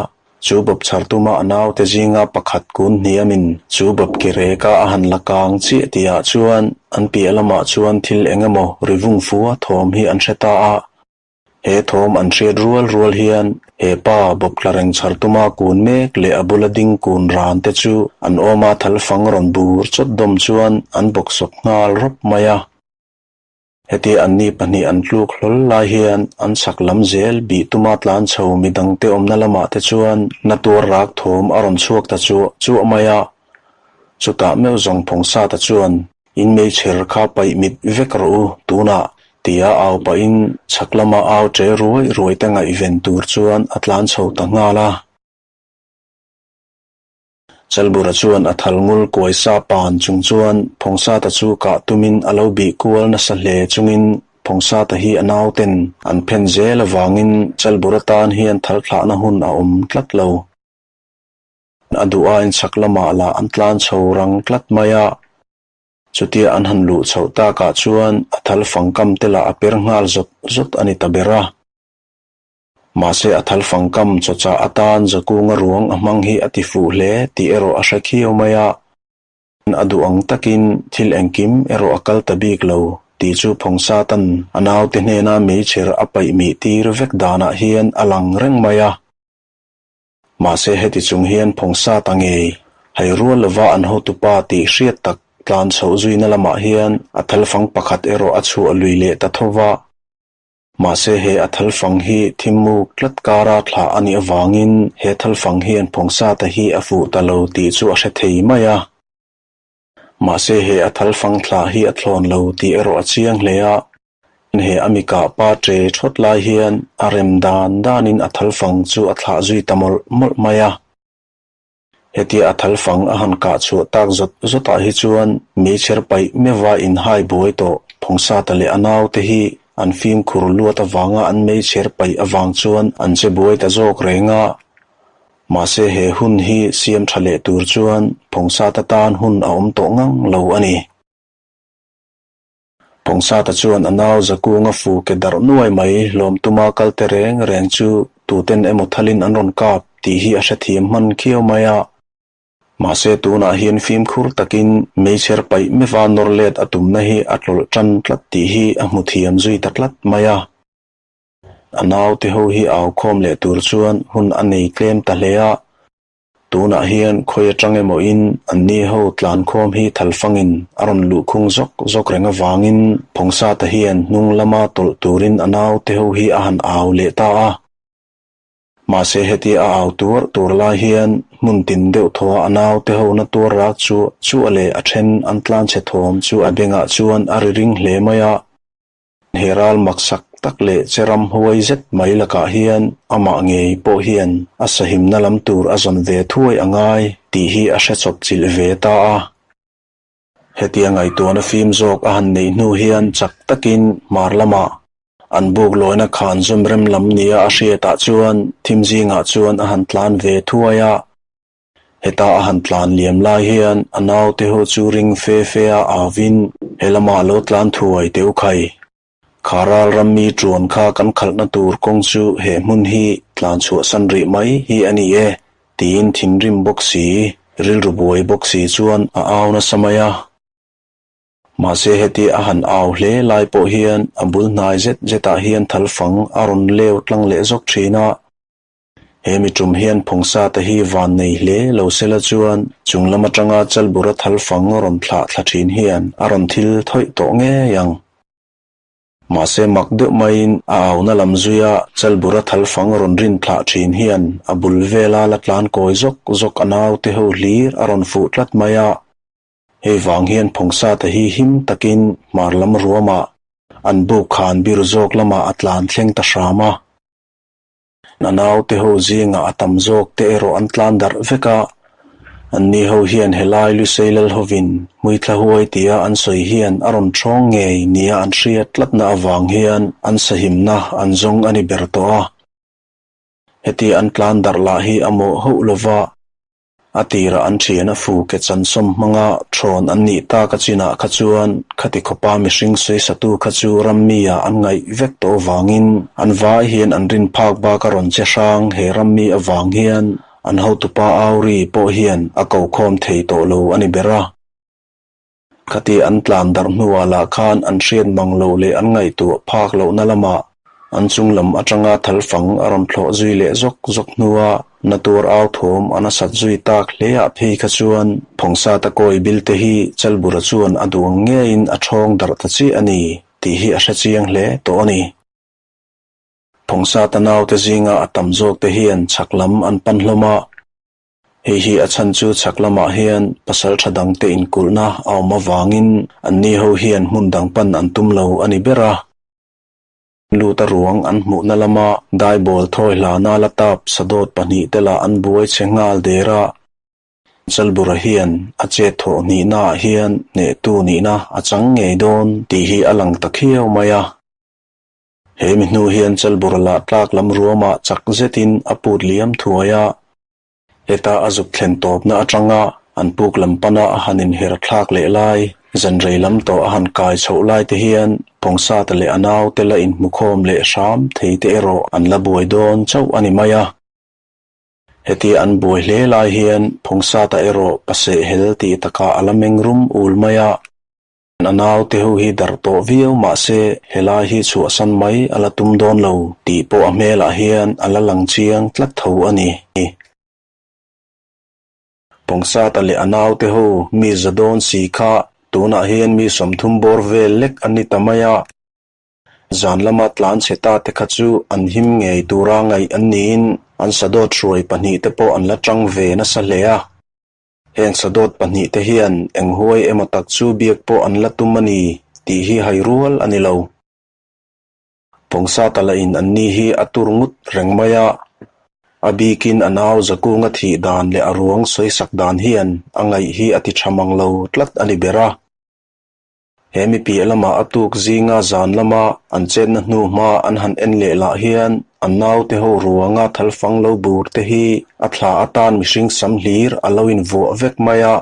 chu bawp chhar tuma a naute zinga pakhat kun hniamin chu bawp ki reka a han la kang chiah tihah chuan an piah lamah chuan thil eng emaw ri vung fua thawm hi an hre ta a. He thawm an hriat rual rual hian he pa bawp tla reng chhar tuma kun mek leh a bula ding kun ran te chu an awma thal fang rawn bur chawt dawm chuan an bawk sawp nghal rawp mai a. Heti anni pahnih an tluk hlawl lai hian an chhak lam zel bih tuma tlan chho midangte awmna lamah te chuan na tuar rak thawm a rawn chhuak ta chuah chuah mai a. Chutah meuh zawng phawng sa ta chuan in meichher kha paih mit vek rawh u tunah tia au pahin chhak lama au ṭe ruai ruai te ngaihven tur chuan a tlan chho ta nghal a. Chalbura chuan a thal ngul kuai sa pan chung chuan Phawngsata chu kah tumin a lo bih kual nasa hle chungin Phawngsata hi a nauten an phen zel avangin Chalbura tan hian thal thlahna hun a awm tlat lo. A duh aiin chhak lamah lah an tlan chho rang tlat mai a. Chutia an han luh chhoh takah chuan a thal fangkam te lah a per nghal zawt zawt a ni ta ber a. Mahse a thal fangkam chawchah atan Zakunga ruang a hmang hi a ti fuh hle tih erawh a hre khiau mai a. A duh ang takin thil engkim erawh a kal ta bik lo tih chu Phawngsatan a naute hnena meichher a paih mih tir vek danah hian a lang reng mai a. Mahse heti chung hian Phawngsata ngei hai rual lova an hotupa tih hriat tak tlan chhoh zuina lamah hian a thalfang pakhat erawh a chhuah lui leh ta tho va. Mahse he a thalfang hi thimuk tlat kara thlah a nih avangin he thalfang hian Phawngsata hi a fuh ta lo tih chu a hre thei mai a. Mahse he a thalfang thlah hi a thlawn lo tih erawh a chiang hle a. He a mikah pa ṭe ṭhawt lai hian a rem dan danin a thalfang chu a thlah zui ta mawlh mawlh mai a. Hetia a thalfang a han kah chhuah tak zawt zawtah hi chuan meichher paih meuha inhai buai tawh Phawngsata leh a naute hi an fimkhur luat avanga an meichher paih avang chuan an che buai ta zawk reng a. Mahse he hun hi siam tha leh tur chuan Phawngsata tan hun a awm tawh ngang lo a ni. Phawngsata chuan a nau Zakunga fu ke darh nuai mai hlawm tuma kal te reng reng chu tuten emaw thalin an rawn kap tih hi a hrethiam hman khiau mai a. Mahse tunah hian fimkhur takin meichher paih meva nawr let a tumna hi a tlawlh tan tlat tih hi a hmu thiam zui ta tlat mai a. A naute ho hi au khawm leh tur chuan hun a nei tlem ta hle a. Tunah hian khawi atang emawin anni ho tlankhawm hi thalfangin a rawn luhkhung zawk zawk reng avangin Phawngsata hian hnung lama tawlh turin a naute ho hi a han au leh ta a. Mahse hetia a au tuar tur lai hian hmun tin deuh thaw a naute ho na tuar rak chu chu a leh a then an tlanchhe thawm chu a bengah chuan a ri ring hle mai a. He ral maksak tak leh che ram huai zet mai lakah hian amah ngei pawh hian a sahimna lam tur a zawn ve thuai a ngai tih hi a hre chawp chilh ve ta a. Hetia ngaihtuahna fim zawk a han neih hnu hian chak takin hmar lamah an buk lawina khan zawm rem lam nia a hriatah chuan thim zingah chuan a han tlan ve thuai a. Heta a han tlan liam lai hian a naute ho chu ring fe fe a auvin he lamah lo tlan thuai teu khai. Kha ral ram mi tuan kha kan khalhna tur kawng chu he hmun hi tlan chhuahsan rih mai hi a ni e tiin thinrim bawk si, rilru buai bawk si chuan a au nasa mai a. Mahse heti a han au hle lai pawh hian a bul hnai zet zetah hian thalfang a rawn leu tlang leh zawk thin a. He mi tum hian Phawngsata hi van nei hle lo sela chuan chung lam atanga Chalbura thalfang rawn thlah thla thin hian a rawn thil thawih tawh ngei ang. Mahse mak deuh maiin a auna lam zuia Chalbura thalfang rawn rin thlah thin hian a bul vela la tlan kawi zawk zawk a naute ho hlir a rawn fuh tlat mai a. Hei vang hian Phawngsata hi him takin hmar lam ruamah an buk khan bir zawk lamah a tlan thleng ta hram a. A naute ho zingah a tam zawk te erawh an tlan darh vek a, anni ho hian helai Lusei lal hovin hmuithla huai tia an sawi hian a rawn ṭhawng ngei nia an hriat tlatna avang hian an sahimna an zawng a ni ber tawh a. Heti an tlan darh lah hi a mawh hauh lo va, a tirah an thian a fu ke chansawm hmanga thawn an nih tak a chinah kha chuan khati khawpa mihring sawisatu kha chu rammi-ah an ngaih vek tawh avangin an vai hian an rin phak bak a rawn che hrang he rammi avang hian an hotupa Auri pawh hian a ko khawm thei tawh lo a ni ber a. Khati an tlan darh hnuah lah khan an hriat mang loh leh an ngaihtuah phak lohna lamah an chung lam atanga thalfang a rawn thlawh zui leh zawk zawk hnua na tur au thawm a nasat zui tak hleah phei kha chuan Phawngsata kawi bilte hi Chalbura chuan a duang ngeiin a ṭhawng darh ta chiah a ni tih hi a hre chiang hle tawh a ni. Phawngsata naute zinga a tam zawkte hian chhak lam an pan hlawm a. Hei hi a chhan chu chhak lamah hian pasal tha dangte inkulhna a awm avangin anni ho hian hmun dang pan an tum lo a ni ber a. Luta ruang an hmuhna lama daibawl thawi hlana la tap sadawt pahnihte lah an buai chhe nghal der a. Chalbura hian a chet thawh hnihnaah hian hnehtu nihna a chang ngei dawn tih hi a lang ta khiau mai a. He mi hnu hian Chalbura lah tlak lam ruamah chak zetin a put liam thuai a. Heta a zuk thlen tawpna atanga an puk lam pana a han inher thlak leh lai, zan rei lam tawh a han kai chhoh lai te hian Phawngsata leh a naute la inhmukhawm leh hram thei te erawh an la buai dawn chauh a ni mai a. Hetia an buai hle lai hian Phawngsata erawh pasehhel tih takah a la meng rum ul mai a. A naute ho hi darh tawh viau mah se helai hi chhuahsan mai a la tum dawn lo tih pawh a hmelah hian a la lang chiang tlat tho a ni. Pawngsata leh a naute ho mi za dawn si kha tunah hian mi 30 bawr vel lek an ni ta mai a. Zan lama tlan chhe ta te kha chu an him ngei tura ngaih an niin an sadawt hruai pahnihte pawh an la tang ve nasa hle a. Heng sadawt pahnihte hian eng huai emaw tak chu biak pawh an la tum a ni tih hi hai rual a ni lo. Pawngsata lahin anni hi a tur ngut reng mai a, a bikin a nau Zakunga thih dan leh a ruang sawisak dan hian a ngaih hi a ti tha mang lo tlat a ni ber a. He mi piah lamah a tuk zinga zan lama an chetna hnu hma an han en leh lah hian an naute ho ruanga thalfang lo bur te hi a thla atan mihring sam hlir a lo invuah vek mai a.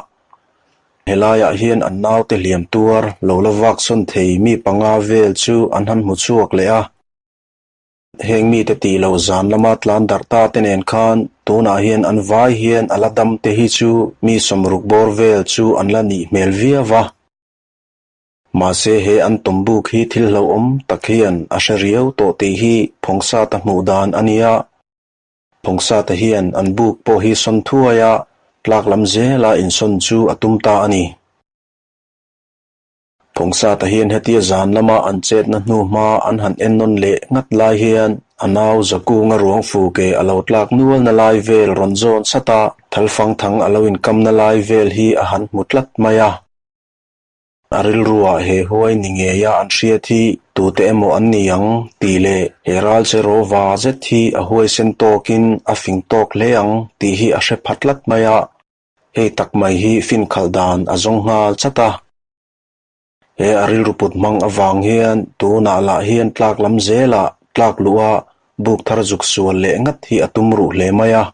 Helaiah hian an naute hliam tuar lo la vak sawn thei mi panga vel chu an han hmu chhuak leh a. Heng mite tih loh zan lama tlan darh ta te nen khan tunah hian an vai hian a la dam te hi chu mi 60 bawr vel chu an la nih hmel viau va. Mahse he an tawm buk hi thil hlauhawm tak hian a hre riau tawh tih hi Phawngsata hmuh dan a nia. Phawngsata hian an buk pawh hi sawn thuai a, tlak lam zela insawn chu a tum ta a ni. Phawngsata hian hetia zan lama an chetna hnu hma an han en nawn leh ngat lai hian a nau Zakunga ruang fu ke a lo tlak nualna lai vel rawn zawn sat a, thalfang thang a lo inkamna lai vel hi a han hmu tlat mai a. A rilruah he huai ni ngeia an hriat hi tute emaw an ni ang tih leh he ral che rawva zet hi a huaisen tawkin a fing tawk hle ang tih hi a hre pha tlat mai a. Hei tak mai hi fin khalh dan a zawng nghal chat a. He a rilru put hmang avang hian tunah lah hian tlak lam zelah tlak luh a buk thar zuk sual leh ngat hi a tum ruh hle mai a.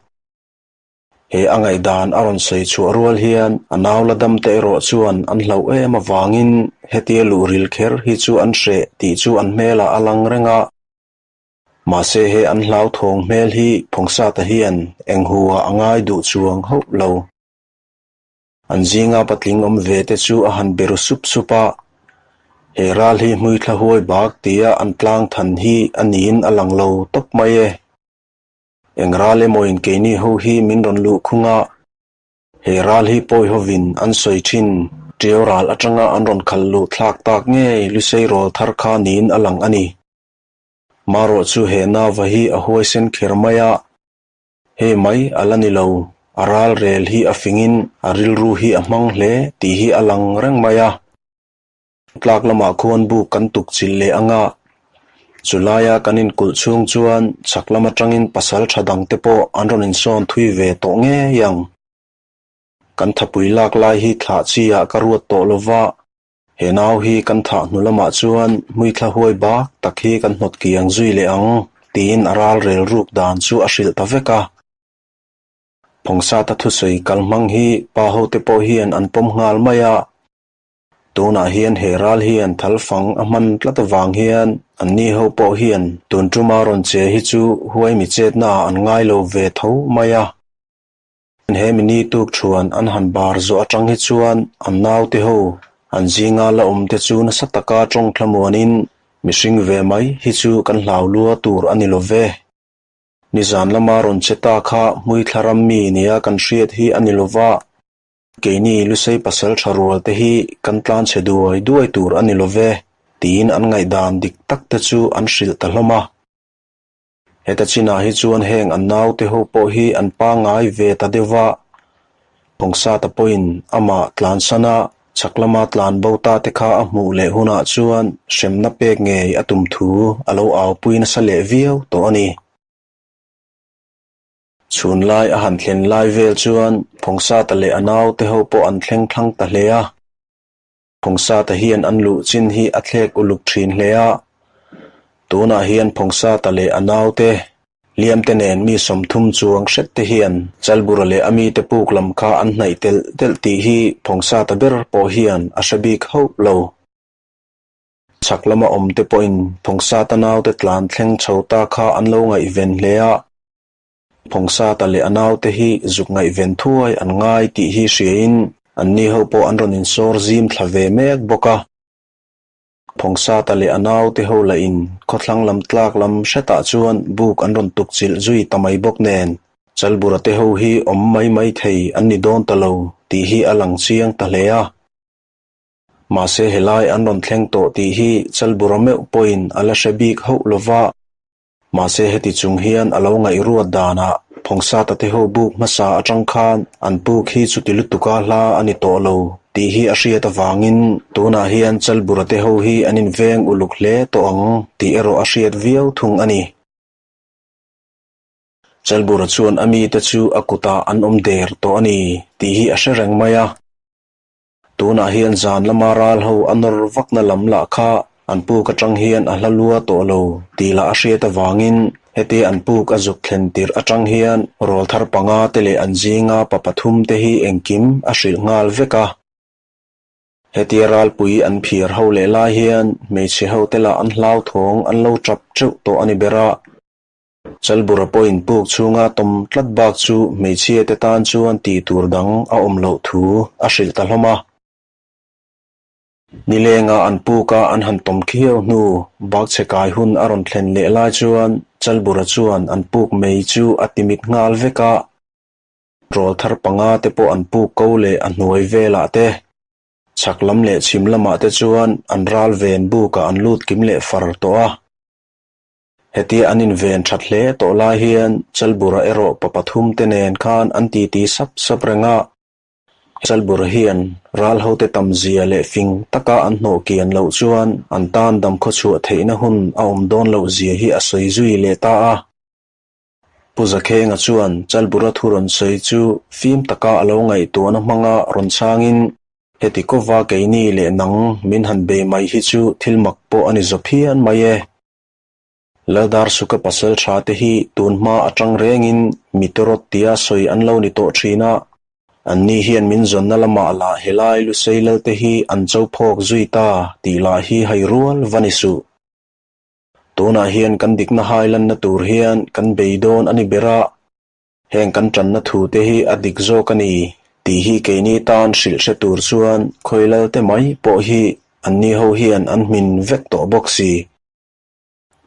He a ngaihdan a rawn sawi chhuah rual hian a nau la dam te erawh chuan an hlauh em avangin hetia luh ril kher hi chu an hreh tih chu an hmelah a lang reng a. Mahse he an hlauthawng hmel hi Phawngsata hian eng hua a ngai duh chuang hauh lo. An zinga patling awm ve te chu a han be ru sup sup a, he ral hi hmuithla huai bak tia an tlang than hi a niin a lang lo tawp mai e. Eng ral emawin keini ho hi min rawn luh khung a, he ral hi pawi hovin an sawi thin, Tiau ral atanga an rawn khalh luh thlak tak ngei Lusei rawl thar kha niin a lang a ni. Marawh chu he nauva hi a huaisen kher mai a, hei mai a la ni lo, a ral rel hi a fingin a rilru hi a hmang hle tih hi a lang reng mai a. Tlak lamah khuan buk kan tuk chilh leh ang a, chulaia kan inkulh chhung chuan chhak lam atangin pasal tha dangte pawh an rawn insawn thui ve tawh ngei ang. Kan thapui lak lai hi thlah chi ah ka ruat tawh lova, He nau hi kan thah hnu lamah chuan hmuithla huai bak tak hi kan hnawt kiang zui leh ang. tiin a ral rel ruk dan chu a hrilh ta vek a. Phawngsata thusawi kalhmang hi pa hote pawh hian an pawm nghal mai a. Tunah hian he ral hian thalfang a hman tlat avang hian anni ho pawh hian tun tuma rawn che hi chu huaimi chetnaah an ngai lo ve tho mai a. He mini tuk thuan an han bar zawh atang hi chuan an naute ho an zinga la awm te chu nasa taka tawng thlamuanin mihring ve mai hi chu kan hlau lua tur a ni lo ve. Nizan lama rawn che ta kha hmuithla ram mi nia kan hriat hi a ni lo va. Keini Lusei pasal tha rual te hi kan tlan chhe duai duai tur a ni lo ve, tiin an ngaihdan dik tak te chu an hrilh ta hlawm a. Heta chinah hi chuan heng an naute ho pawh hi an pangngai ve ta deuh va, Phawngsata pawhin amah tlansan a, chhak lama tlan bo ta te kha a hmuh leh hunah chuan hremna pek ngei a tum thu a lo aupui nasa leh viau tawh a ni. Chhun lai a han thlen lai vel chuan Phawngsata leh a naute ho pawh an thleng thlang ta hle a. Phawngsata hian an luh chin hi a thlek uluk thin hle a. Tunah hian Phawngsata leh a naute Liamte nen mi 30 chuang hret te hian Chalbura leh a mite puk lam kha an hnaih telh telh tih hi Phawngsata ber pawh hian a hre bik hauh lo. Chhak lama awmte pawhin Phawngsata naute tlan thleng chho ta kha an lo ngaihven hle a. Phawngsata leh a naute hi zuk ngaihven thuai an ngai tih hi hriain anni ho pawh an rawn insawr zim thla ve mek bawk a. Phawngsata leh a naute ho lahin khawthlang lam tlak lam hretah chuan buk an rawn tukchilh zui ta mai bawk nen Chalbura te ho hi awm mai mai thei an ni dawn ta lo tih hi a lang chiang ta hle a. Mahse helai an rawn thleng tawh tih hi Chalbura meuh pawhin a la hre bik hauh lova. Mahse heti chung hian a lo ngaihruat danah Phawngsata te ho buk hmasa atang khan an puk hi chuti lutuka hla a ni tawh lo tih hi a hriat avangin tunah hian Chalbura te ho hi an inveng uluk hle tawh ang tih erawh a hriat viau thung a ni. Chalbura chuan a mite chu a kutah an awm der tawh a ni tih hi a hre reng mai a. Tunah hian zan lama ral ho a nawr vakna lam lah kha an puk atang hian a hla lua tawh lo tih lah a hriat avangin hetia an puk a zuk thlen tirh atang hian rawlthar panga te leh an zinga pa pathum te hi engkim a hrilh nghal vek a. Hetia ralpui an phiar ho leh lai hian hmeichhe ho te lah an hlauthawng an lo tap teuh tawh a ni ber a. Chalbura pawhin puk chhunga tawm tlat bak chu hmeichhia te tan chuan tih tur dang a awm loh thu a hrilh ta hlawm a. Nilenga an puka an han tawm khiau hnu bakchhe kai hun a rawn thlen leh lai chuan Chalbura chuan an puk mei chu a timit nghal vek a. Rawl thar panga te pawh an puk ko leh a hnuai velah te, chhak lam leh chhim lamah te chuan an ral ven bukah an lut kim leh far tawh a. Hetia an inven that hle tawh lai hian Chalbura erawh pa pathum te nen khan an titi sap sap reng a. Chalbura hian ral hote tam zia leh fing taka an hnawh kian loh chuan an tan dam khawchhuah theihna hun a awm dawn loh zia hi a sawi zui leh ta a. Pu Zakhenga chuan Chalbura thu rawn sawi chu fim taka a lo ngaihtuahna hmanga rawn chhangin, Heti kawva keini leh nang min han bei mai hi chu thil mak pawh a ni zaw phian mai e. Laldar Suka pasal tha te hi tun hma atang rengin mi tawrawt tia sawi an lo ni tawh thin a, anni hian min zawnna lamah lah helai Lusei lal te hi an cho phawk zui ta tih lah hi hai rual va ni suh. Tunah hian kan dikna hai lanna tur hian kan bei dawn a ni ber a, heng kan tanna thu te hi a dik zawk a ni tih hi keini tan hrilh hre tur chuan khawi lal te mai pawh hi anni ho hian an hmin vek tawh bawk si.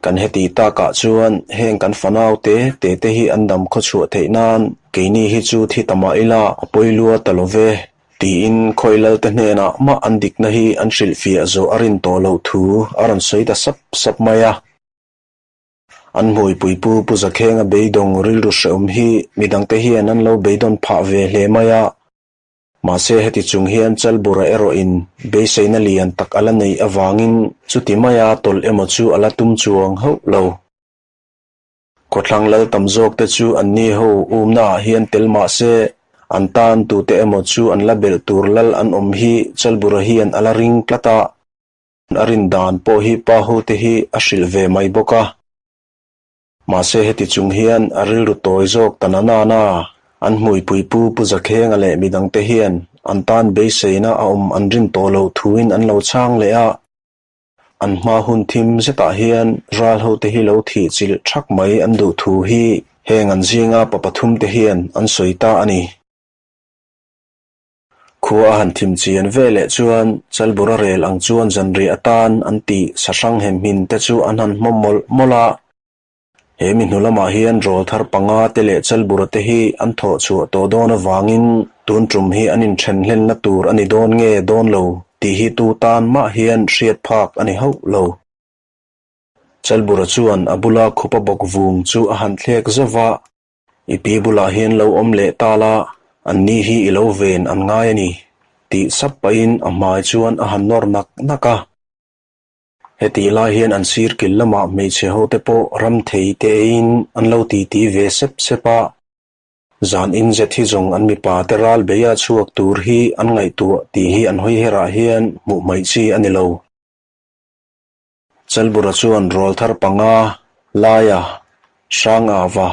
Kan heti takah chuan heng kan fanau te te te hi an dam khawchhuah theih nan keini hi chu thi ta mah ila a pawi lua ta lo ve tiin khawi lalte hnenah mah an dikna hi an hrilhfiah zawh a rin tawh loh thu a rawn sawi ta sap sap mai a. An hmuipui pu Pu Zakhenga beidawng rilru hrehawm hi midangte hian an lo beidawn phah ve hle mai a. Mahse heti chung hian Chalbura erawhin beiseina lian tak a la neih avangin chuti maia tawlh emaw chu a la tum chuang hauh lo. Khawthlang lal tam zawk te chu anni ho umnaah hian tel mah se an tan tute emaw chu an la belh tur lal an awm hi Chalbura hian a la ring tlat a, a rin dan pawh hi pa hote hi a hrilh ve mai bawk a. Mahse heti chung hian a rilru tawi zawk ta na nana, an hmuipui pu Pu Zakhenga leh midangte hian an tan beiseina a awm an rin tawh loh thuin an lo chhang leh a. An hma hun thim zetah hian ral hote hi lo thih chilh thak mai an duh thu hi heng an zinga pa pathumte hian an sawi ta a ni. Khua a han thim chian ve leh chuan Chalbura rel ang chuan zanriah atan an tih sahrang hem hmin te chu an han hmawm mawlh mawlh a. He mi hnu lamah hian rawl thar panga te leh Chalbura te hi an thawh chhuah tawh dawn avangin tun tum hi an inthen hlenna tur a ni dawn nge dawn lo tih hi tu tan mah hian hriat phak a ni hauh lo. Chalbura chuan a bula khupa bawk vung chu a han thlek zauh va. I pi bulah hian lo awm leh ta la, an ni hi i lo ven an ngai a ni, tih sap pahin a hmai chuan a han nawr nak nak a. Hetih lai hian an sir kil lamah hmeichhe hote pawh ram thei te eiin an lo titi ve sep sep a. Zan in zet hi zawng an mipa te ral beia chhuak tur hi an ngaihtuah tih hi an hawi herah hian hmuh hmaih chi a ni lo. Chalbura chuan rawlthar panga, Laia, Hrangava,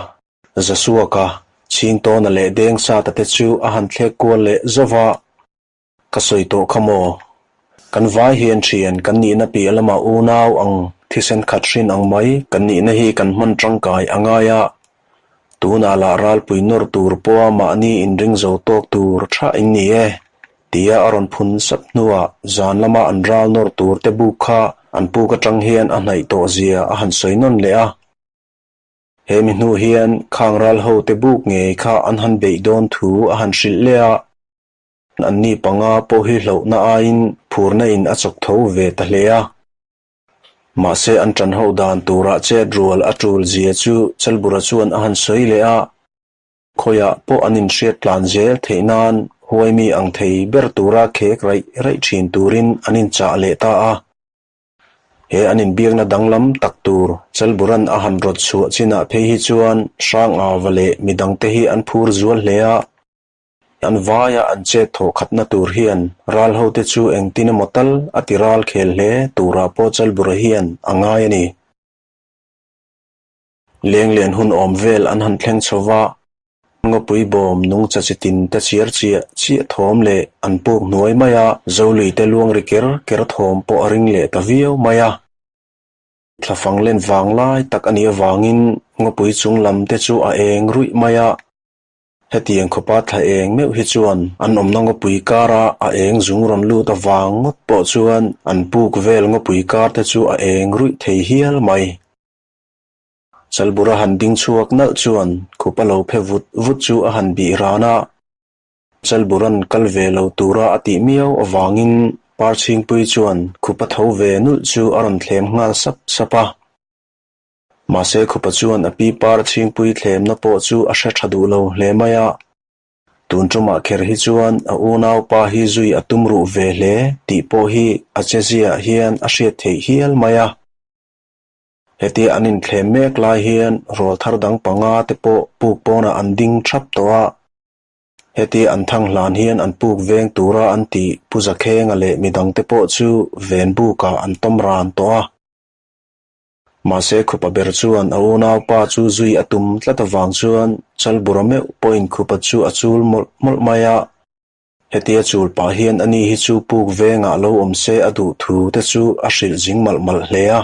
Zasuaka, Chhingtawna leh Dengsata te chu a han thlek kual leh zauh va. Ka sawi tawh kha maw? Kan vai hian thian kan nihna piah lamah unau ang thisen khat hrin ang mai kan nihna hi kan hman tangkai a ngai a. Tunah lah ralpui nawr tur pawha mahni inring zo tawk tur tha in ni e. Tia a rawn phun sap hnuah zan lama an ral nawr tur te buk kha an puk atang hian a hnaih tawh zia a han sawi nawn leh a. He mi hnu hian khang ral ho te buk ngei kha an han beih dawn thu a han hrilh leh a. Anni panga pawh hi hlauhna aiin phurna in a chawk tho ve ta hle a. Mahse an ṭan ho dan turah chet rual a ṭul zia chu Chalbura chuan a han sawi leh a. Khawiah pawh an inhriat tlan zel theih nan huaimi ang thei ber tura khek raih raih thin turin an inchah leh ta a. He an inbiakna danglam tak tur Chalburan a han rawt chhuah chinah phei hi chuan Hrangava leh midangte hi an phur zual hle a. An vaia an chet thawh khatna tur hian ral hote chu engtin emaw tal a ti ral khel hle turah pawh Chalbura hian a ngai a ni. Lenglen hun awm vel an han thleng chho va, ngawpui bawm nungcha chi tin te chiar chiah chiah thawm leh an puk hnuai mai a, Zolui te luang ri ker ker thawm pawh a ring leh ta viau mai a. Thlafang len vang lai tak a nih avangin ngawpui chung lam te chu a eng ruih mai a. Hetiang khawpa thla eng meuh hi chuan an awmna ngawpui kara a eng zung rawn lut avang ngawt pawh chuan an puk vel ngawpui kar te chu a eng ruih thei hial mai. Chalbura han ding chhuak nalh chuan khup a lo phe vut vut chu a han bih ran a. Chalburan kal ve lo tura a tih miau avangin Parchhingpui chuan khup a tho ve nulh chu a rawn thlem nghal sap sap a. Mahse khupa chuan a pi Parchhingpui thlemna pawh chu a hre tha duh lo hle mai a. Tun tumah kher hi chuan a unaupa hi zui a tum ruh ve hle tih pawh hi a cheziah hian a hriat theih hial mai a. Hetia an inthlem mek lai hian rawl thar dang panga te pawh puk pawnah an ding thap tawh a. Hetia an thang hlan hian an puk veng tura an tih Pu Zakhenga leh midang te pawh chu ven bukah an tawm ran tawh a. Mahse Khupa ber chuan a unaupa chu zui a tum tlat avang chuan Chalbura meuh pawhin Khupa chu a chul mawlh mawlh mai a. Hetia chul pah hian ani hi chu puk vengah lo awm se a duh thu te chu a hrilh zing malh malh hle a.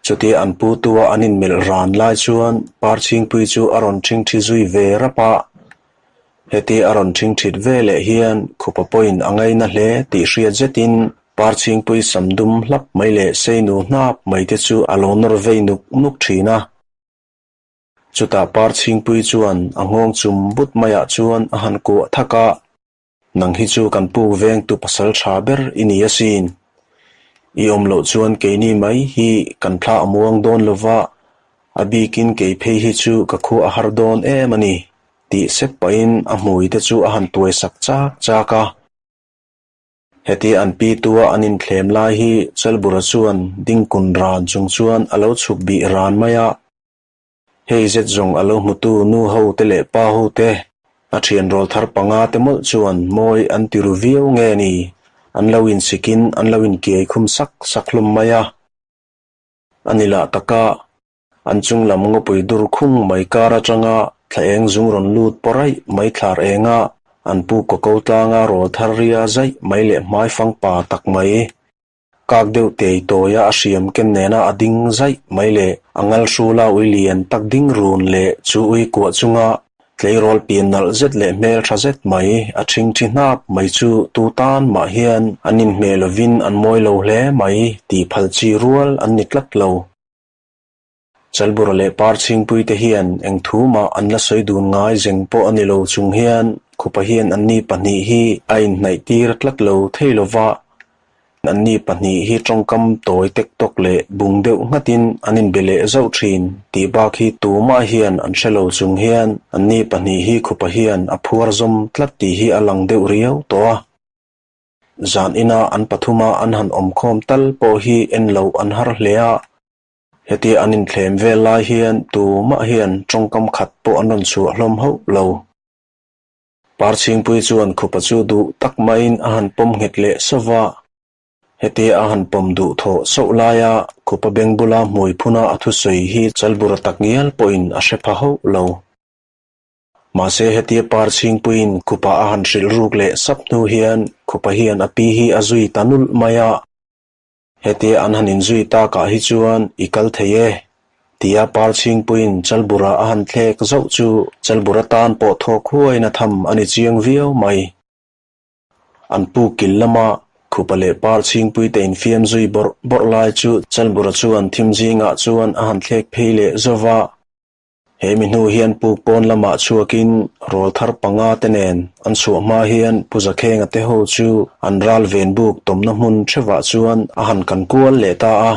Chutia an pu tua an inmelh ran lai chuan Parchhingpui chu a rawn ṭhingṭhi zui ve rap a. Hetia a rawn ṭhingṭhit ve leh hian Khupa pawhin a ngaina hle tih hriat zetin Parchhingpui sam dum hlap mai leh seinu hnap mai te chu a lo nawr vei nuk nuk ṭhin a. Chutah Parchhingpui chuan a nghawng chum but maiah chuan a han kuah thak a, Nang hi chu kan puk vengtu pasal tha ber i ni asin. I awm loh chuan keini mai hi kan thla a muang dawn lo va, a bikin kei phei hi chu ka khua a har dawn em a ni, tih sep pahin a hmui te chu a han tuai sak chak chak a. Hetia an pi tua an inthlem lai hi Chalbura chuan dingkun ran chung chuan a lo chhuk bih ran mai a. Hei zet zawng a lo hmutu nu ho te leh pa ho te, a thian rawl thar panga te mawlh chuan mawi an ti ru viau nge ni, an lo insikin an lo inkiai khum sak sak hlawm mai a. A ni lah taka. An chung lam ngawpui dur khung mai kar atanga thla eng zung rawn lut pawh raih mai thlar enga an pu kaw ko tlanga rawl thar ria zaih mai leh hmaifang pa tak mai. Kak deuh tei tawia a hriam ken nena a ding zaih mai leh a ngal hrula ui lian tak ding run leh chu ui kuah chunga tleirawl pian nalh zet leh hmel tha zet mai a ṭhing ṭhi hnap mai chu tu tan mah hian an inhmeh lovin an mawi lo hle mai tih phal chi rual an ni tlat lo. Chalbura leh Parchhingpui te hian eng thu mah an la sawi dun ngai zeng pawh a ni lo chung hian khupa hian anni pahnih hi a inhnaih tir tlat lo thei lo va, anni pahnih hi tawngkam tawi tek tawk leh bung deuh nghatin an inbe leh zauh thin tih bak hi tumah hian an hre lo chung hian anni pahnih hi khupa hian a phuar zawm tlat tih hi a lang deuh riau tawh a. Zan ina an pathuma an han awmkhawm tal pawh hi en loh an har hle a. Hetia an inthlem vel lai hian tumah hian tawngkam khat pawh an rawn chhuah hlawm hauh lo. Parchhingpui chuan khupa chu duh tak maiin a han pawm nghet leh sauh va. Hetia a han pawm duh thawh sauh laia khupa beng bula hmui phuna a thusawi hi chalbura tak ngial pawhin a hre pha hauh lo. Mahse hetia Parchhingpuiin khupa a han hrilh ruk leh sap hnu hian khupa hian a pi hi a zui ta nulh mai a. Hetia an han inzui takah hi chuan i kal thei e, tia Parchhingpuiin Chalbura a han thlek zauh chu Chalbura tan pawh thawk huain a tham a ni chiang viau mai. An pu kil lama Khupa leh Parchhingpuite infiam zui bawrh bawrh lai chu Chalbura chuan thim zingah chuan a han thlek phei leh zauh va. He mi hnu hian puk pawn lamah chhuakin rawl thar panga te nen an chhuah hma hian Pu Zakhenga te ho chu an ral ven buk tawmna hmun thevah chuan a han kan kual leh ta a.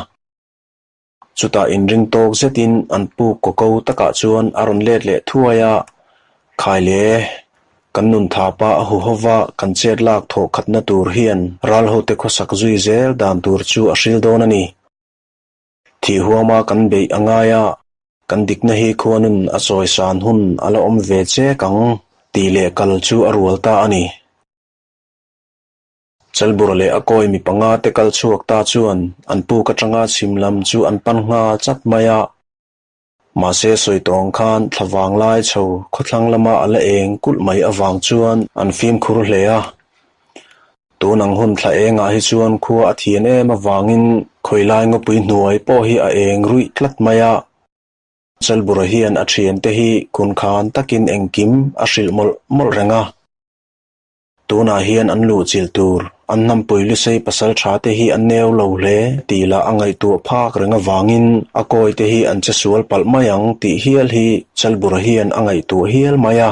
Chutah inring tawk zetin an puk kaw ko takah chuan a rawn let leh thuai a, Khai le, kan nun thapa a hu hova kan chet lak thawh khatna tur hian ral hote khawsak zui zel dan tur chu a hril dawn a ni. Thih huama kan beih a ngai a, kan dikna hi khuanun a chawisan hun a la awm ve chek ang tih leh kal chu a rual ta a ni. Chalbura leh a kawi mi panga te kal chhuak ta chuan an puk atanga chhim lam chu an pan nghal chat mai a. Mahse sawi tawng khan thla vang lai chho khawthlang lama a la eng kulh mai avang chuan an fimkhur hle a. Tun ang hun thla engah hi chuan khua a thian em avangin khawilai ngawpui hnuai pawh hi a eng ruih tlat mai a. Chalbura hian a thiante hi kunkhan takin engkim a hrilh mawlh mawlh reng a. Tunah hian an luhchilh tur, an hnampui lusei pasal tha te hi an neu lo hle tih lah a ngaihtuah phak reng avangin a kawi te hi an che sual palh mai ang tih hial hi Chalbura hian a ngaihtuah hial mai a.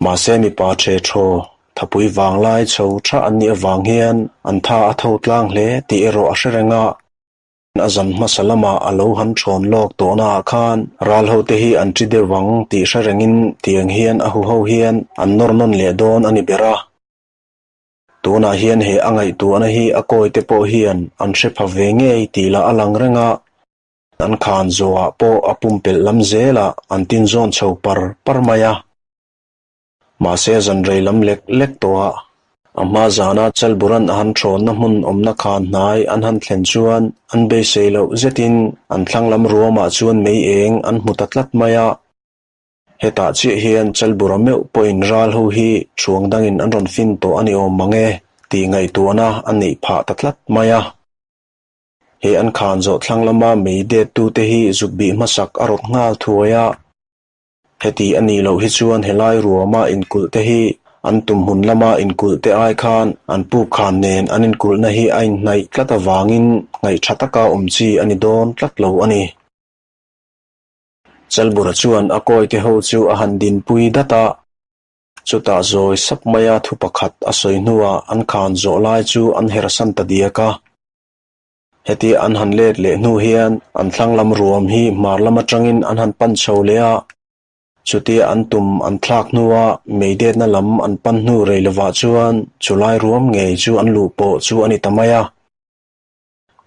Mahse mipa ṭhe ṭhaw, thapui vanglai chho ṭha an nih avang hian an tha a tho tlang hle tih erawh a hre reng a. A zan hmasa lamah a lo han ṭhawn lawk tawhnaah khan ral hote hi an ṭi deuh vang tih hre rengin tiang hian a huho hian an nawr nawn leh dawn a ni ber a. Tunah hian he a ngaihtuahna hi a kawite pawh hian an hre pha ve ngei tih lah a lang reng a, an khan zawhah pawh a pumpelh lam zelah an tinzawn chho par par mai a. Mahse zan rei lam lek lek tawh a, a hma zana Chalburan a han thawnna hmun awmna khan hnai an han thlen chuan an beisei loh zetin an thlang lam ruamah chuan mei eng an hmu ta tlat mai a. Hetah chiah hian Chalbura meuh pawhin ral ho hi thuang dangin an rawn fin tawh a ni awm mang e tih ngaihtuahna a neih phah ta tlat mai a. He an khan zawh thlang lama mei dettute hi zuk bih hmasak a rawt nghal thuai a. Heti a nih loh hi chuan helai ruama inkulh te hi an tum hmun lama inkulh te ai khan an puk khan nen an inkulhna hi a inhnaih tlat avangin ngaih tha taka awm chi a ni dawn tlat lo a ni. Chalbura chuan a kawite ho chu a han dinpui dat a, chutah zawi sap maia thu pakhat a sawi hnuah an khan zawh lai chu an hersan ta diak a. Heti an han let leh hnu hian an thlang lam ruam hi hmar lam atangin an han pan chho leh a, chutia an tum an thlak hnua meidetna lam an pan hnu rei lovah chuan chulai ruam ngei chu an luh pawh chu a ni ta mai a.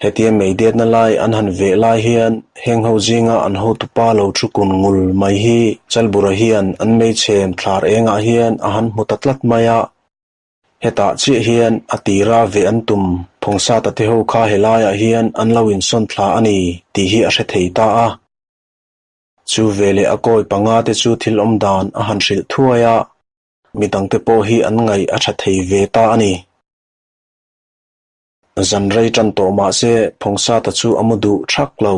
Hetia meidetna lai an han veh lai hian heng ho zinga an hotupa lo thu kun ngul mai hi Chalbura hian an meichhem thlar engah hian a han hmu ta tlat mai a. Hetah chiah hian a tira veh an tum. Phongsata te ho kha helaiah hian an lo insawn thla a ni tih hi a hre thei ta a. Chu veleh a kawi panga te chu thil awm dan a han hrilh thuai a, midangte pawh hi an ngaih a tha thei ve ta a ni. Zan rei tan tawh mah se Phongsata chu a mu duh thak lo.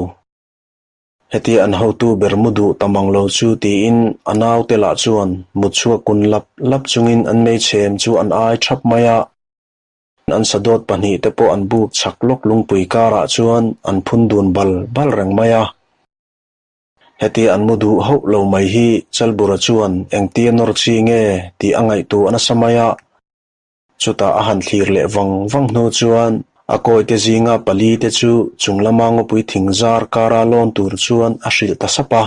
Hetia an hotu ber mu duh ta mang lo chu tiin a naute lah chuan mut chhuak kun lap lap chungin an meichhem chu an ai thap mai a. An sadawt pahnihte pawh an buk chak lawk lungpui karah chuan an phun dun bal bal reng mai a. Hetia an mu duh hauh lo mai hi Chalbura chuan engtia nawr chi nge tih a ngaihtuah nasa mai a. Chutah a han thlir leh vang vang hnu chuan a kawite zinga pali te chu chung lama ngawpui thing zar kara lawn tur chuan a hrilh ta sap a.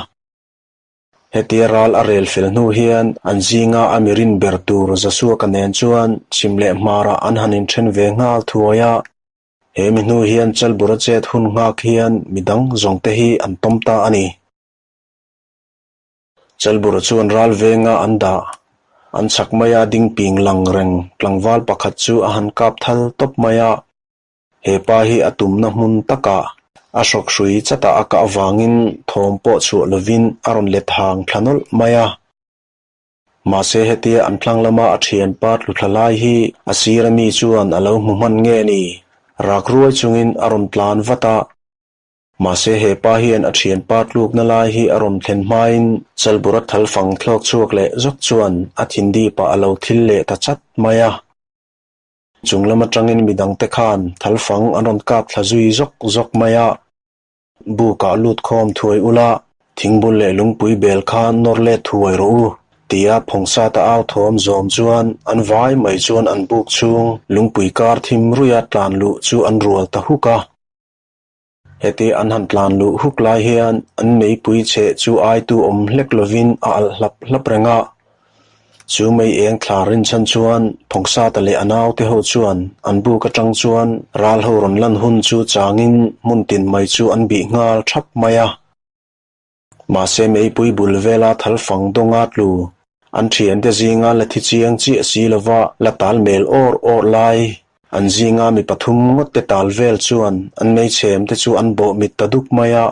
Hetia ral a rel fel hnu hian an zinga a mirin ber tur Zasuaka nen chuan chhim leh hmarah an han inthen ve nghal thuai a. He mi hnu hian Chalbura chet hun nghak hian midang zawngte hi an tawm ta a ni. Chalbura chuan ral venga an dah. An chhak maia ding ping lang reng tlangval pakhat chu a han kap thal tawp mai a. He pa hi a tumna hmun takah a hrawk hrui chatah a kah avangin thawm pawh chhuah lovin a rawn let hang thla nawlh mai a. Mahse hetia an thlang lama a thianpa tlu thla lai hi a sir ami chuan a lo hmu hman nge ni? Rak ruai chungin a rawn tlan vat a. Mahse he pa hian a thianpa tlukna lai hi a rawn thlen hmain Chalbura thal fang thlawk chhuak leh zawk chuan a thindipah a lo thil leh ta chat mai a. Chung lam atangin midangte khan thal fang an rawn kap thla zui zawk zawk mai a. Bukah lut khawm thuai ula, thingbul leh lungpui bel kha nawr let thuai rawh u, tia Phongsata au thawm zawm chuan an vai mai chuan an buk chhung lungpui kar thim ruia tlan luh chu an rual ta huk a. Heti an han tlan luh huk lai hian an meipui cheh chu aitu awm hlek lovin a alh hlap hlap reng a. Chu mei eng thla rinchhan chuan Phongsata leh a naute ho chuan an buk atang chuan ral ho rawn lan hun chu changin hmun tin mai chu an bih nghal thap mai a. Mahse meipui bul vela thal fang dawnga tlu an thiante zinga la thi chiang chiah si lova la tal mel awr awr lai an zinga mi pathum ngawt te tal vel chuan an meichhem te chu an bawh mit ta duk mai a.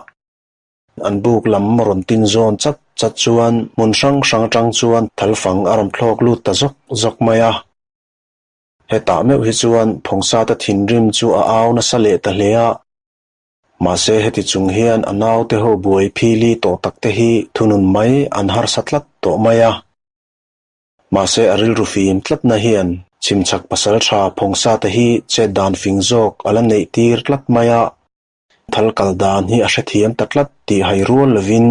An buk lam rawn tin zawn chat chat chuan hmun hrang hrang atang chuan thal fang a rawn thlawk lut ta zawk zawk mai a. Hetah meuh hi chuan Phongsata thinrim chu a au nasa leh ta hle a. Mahse heti chung hian a naute ho buai phili tawh tak te hi thunun mai an harsa tlat tawh mai a. Mahse a rilru fim tlatna hian chhimchhak pasal tha Phawngsa te hi chet dan fing zawk a la neih tir tlat mai a. Thal kal dan hi a hrethiam ta tlat tih hai rual lovin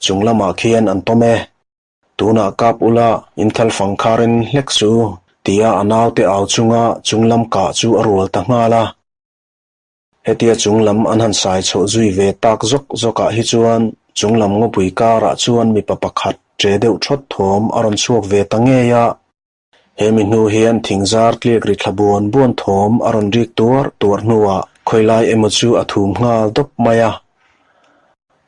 chung lamah khian an tawm e. Tunah kap ula in thal fang kharin hlek su tia a naute au chunga chung lam kah chu a rual ta nghal a. Hetia chung lam an han sai chhoh zui ve tak zawk zawkah hi chuan chung lam ngawpui karah chuan mipa pakhat ṭe deuh ṭhawt thawm a rawn chhuak ve ta ngei a. He mi hnu hian thingzar tliak ri thla buan buan thawm a rawn rik tuar tuar hnuah khawilai emaw chu a thum nghal dawp mai a.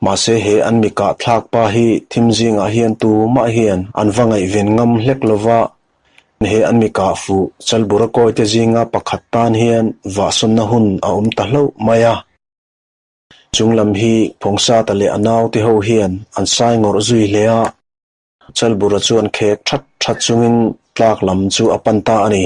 Mahse he an mi kah thlak pa hi thim zingah hian tumah hian an va ngaihven ngam hlek lova He an mi kah fuh Chalbura kawite zinga pakhat tan hian vahsawnna hun a awm ta hlauh mai a. Chung lam hi Phongsata leh a naute ho hian an sai ngawrh zui hle a, Chalbura chuan khek that that chungin tlak lam chu a pan ta a ni.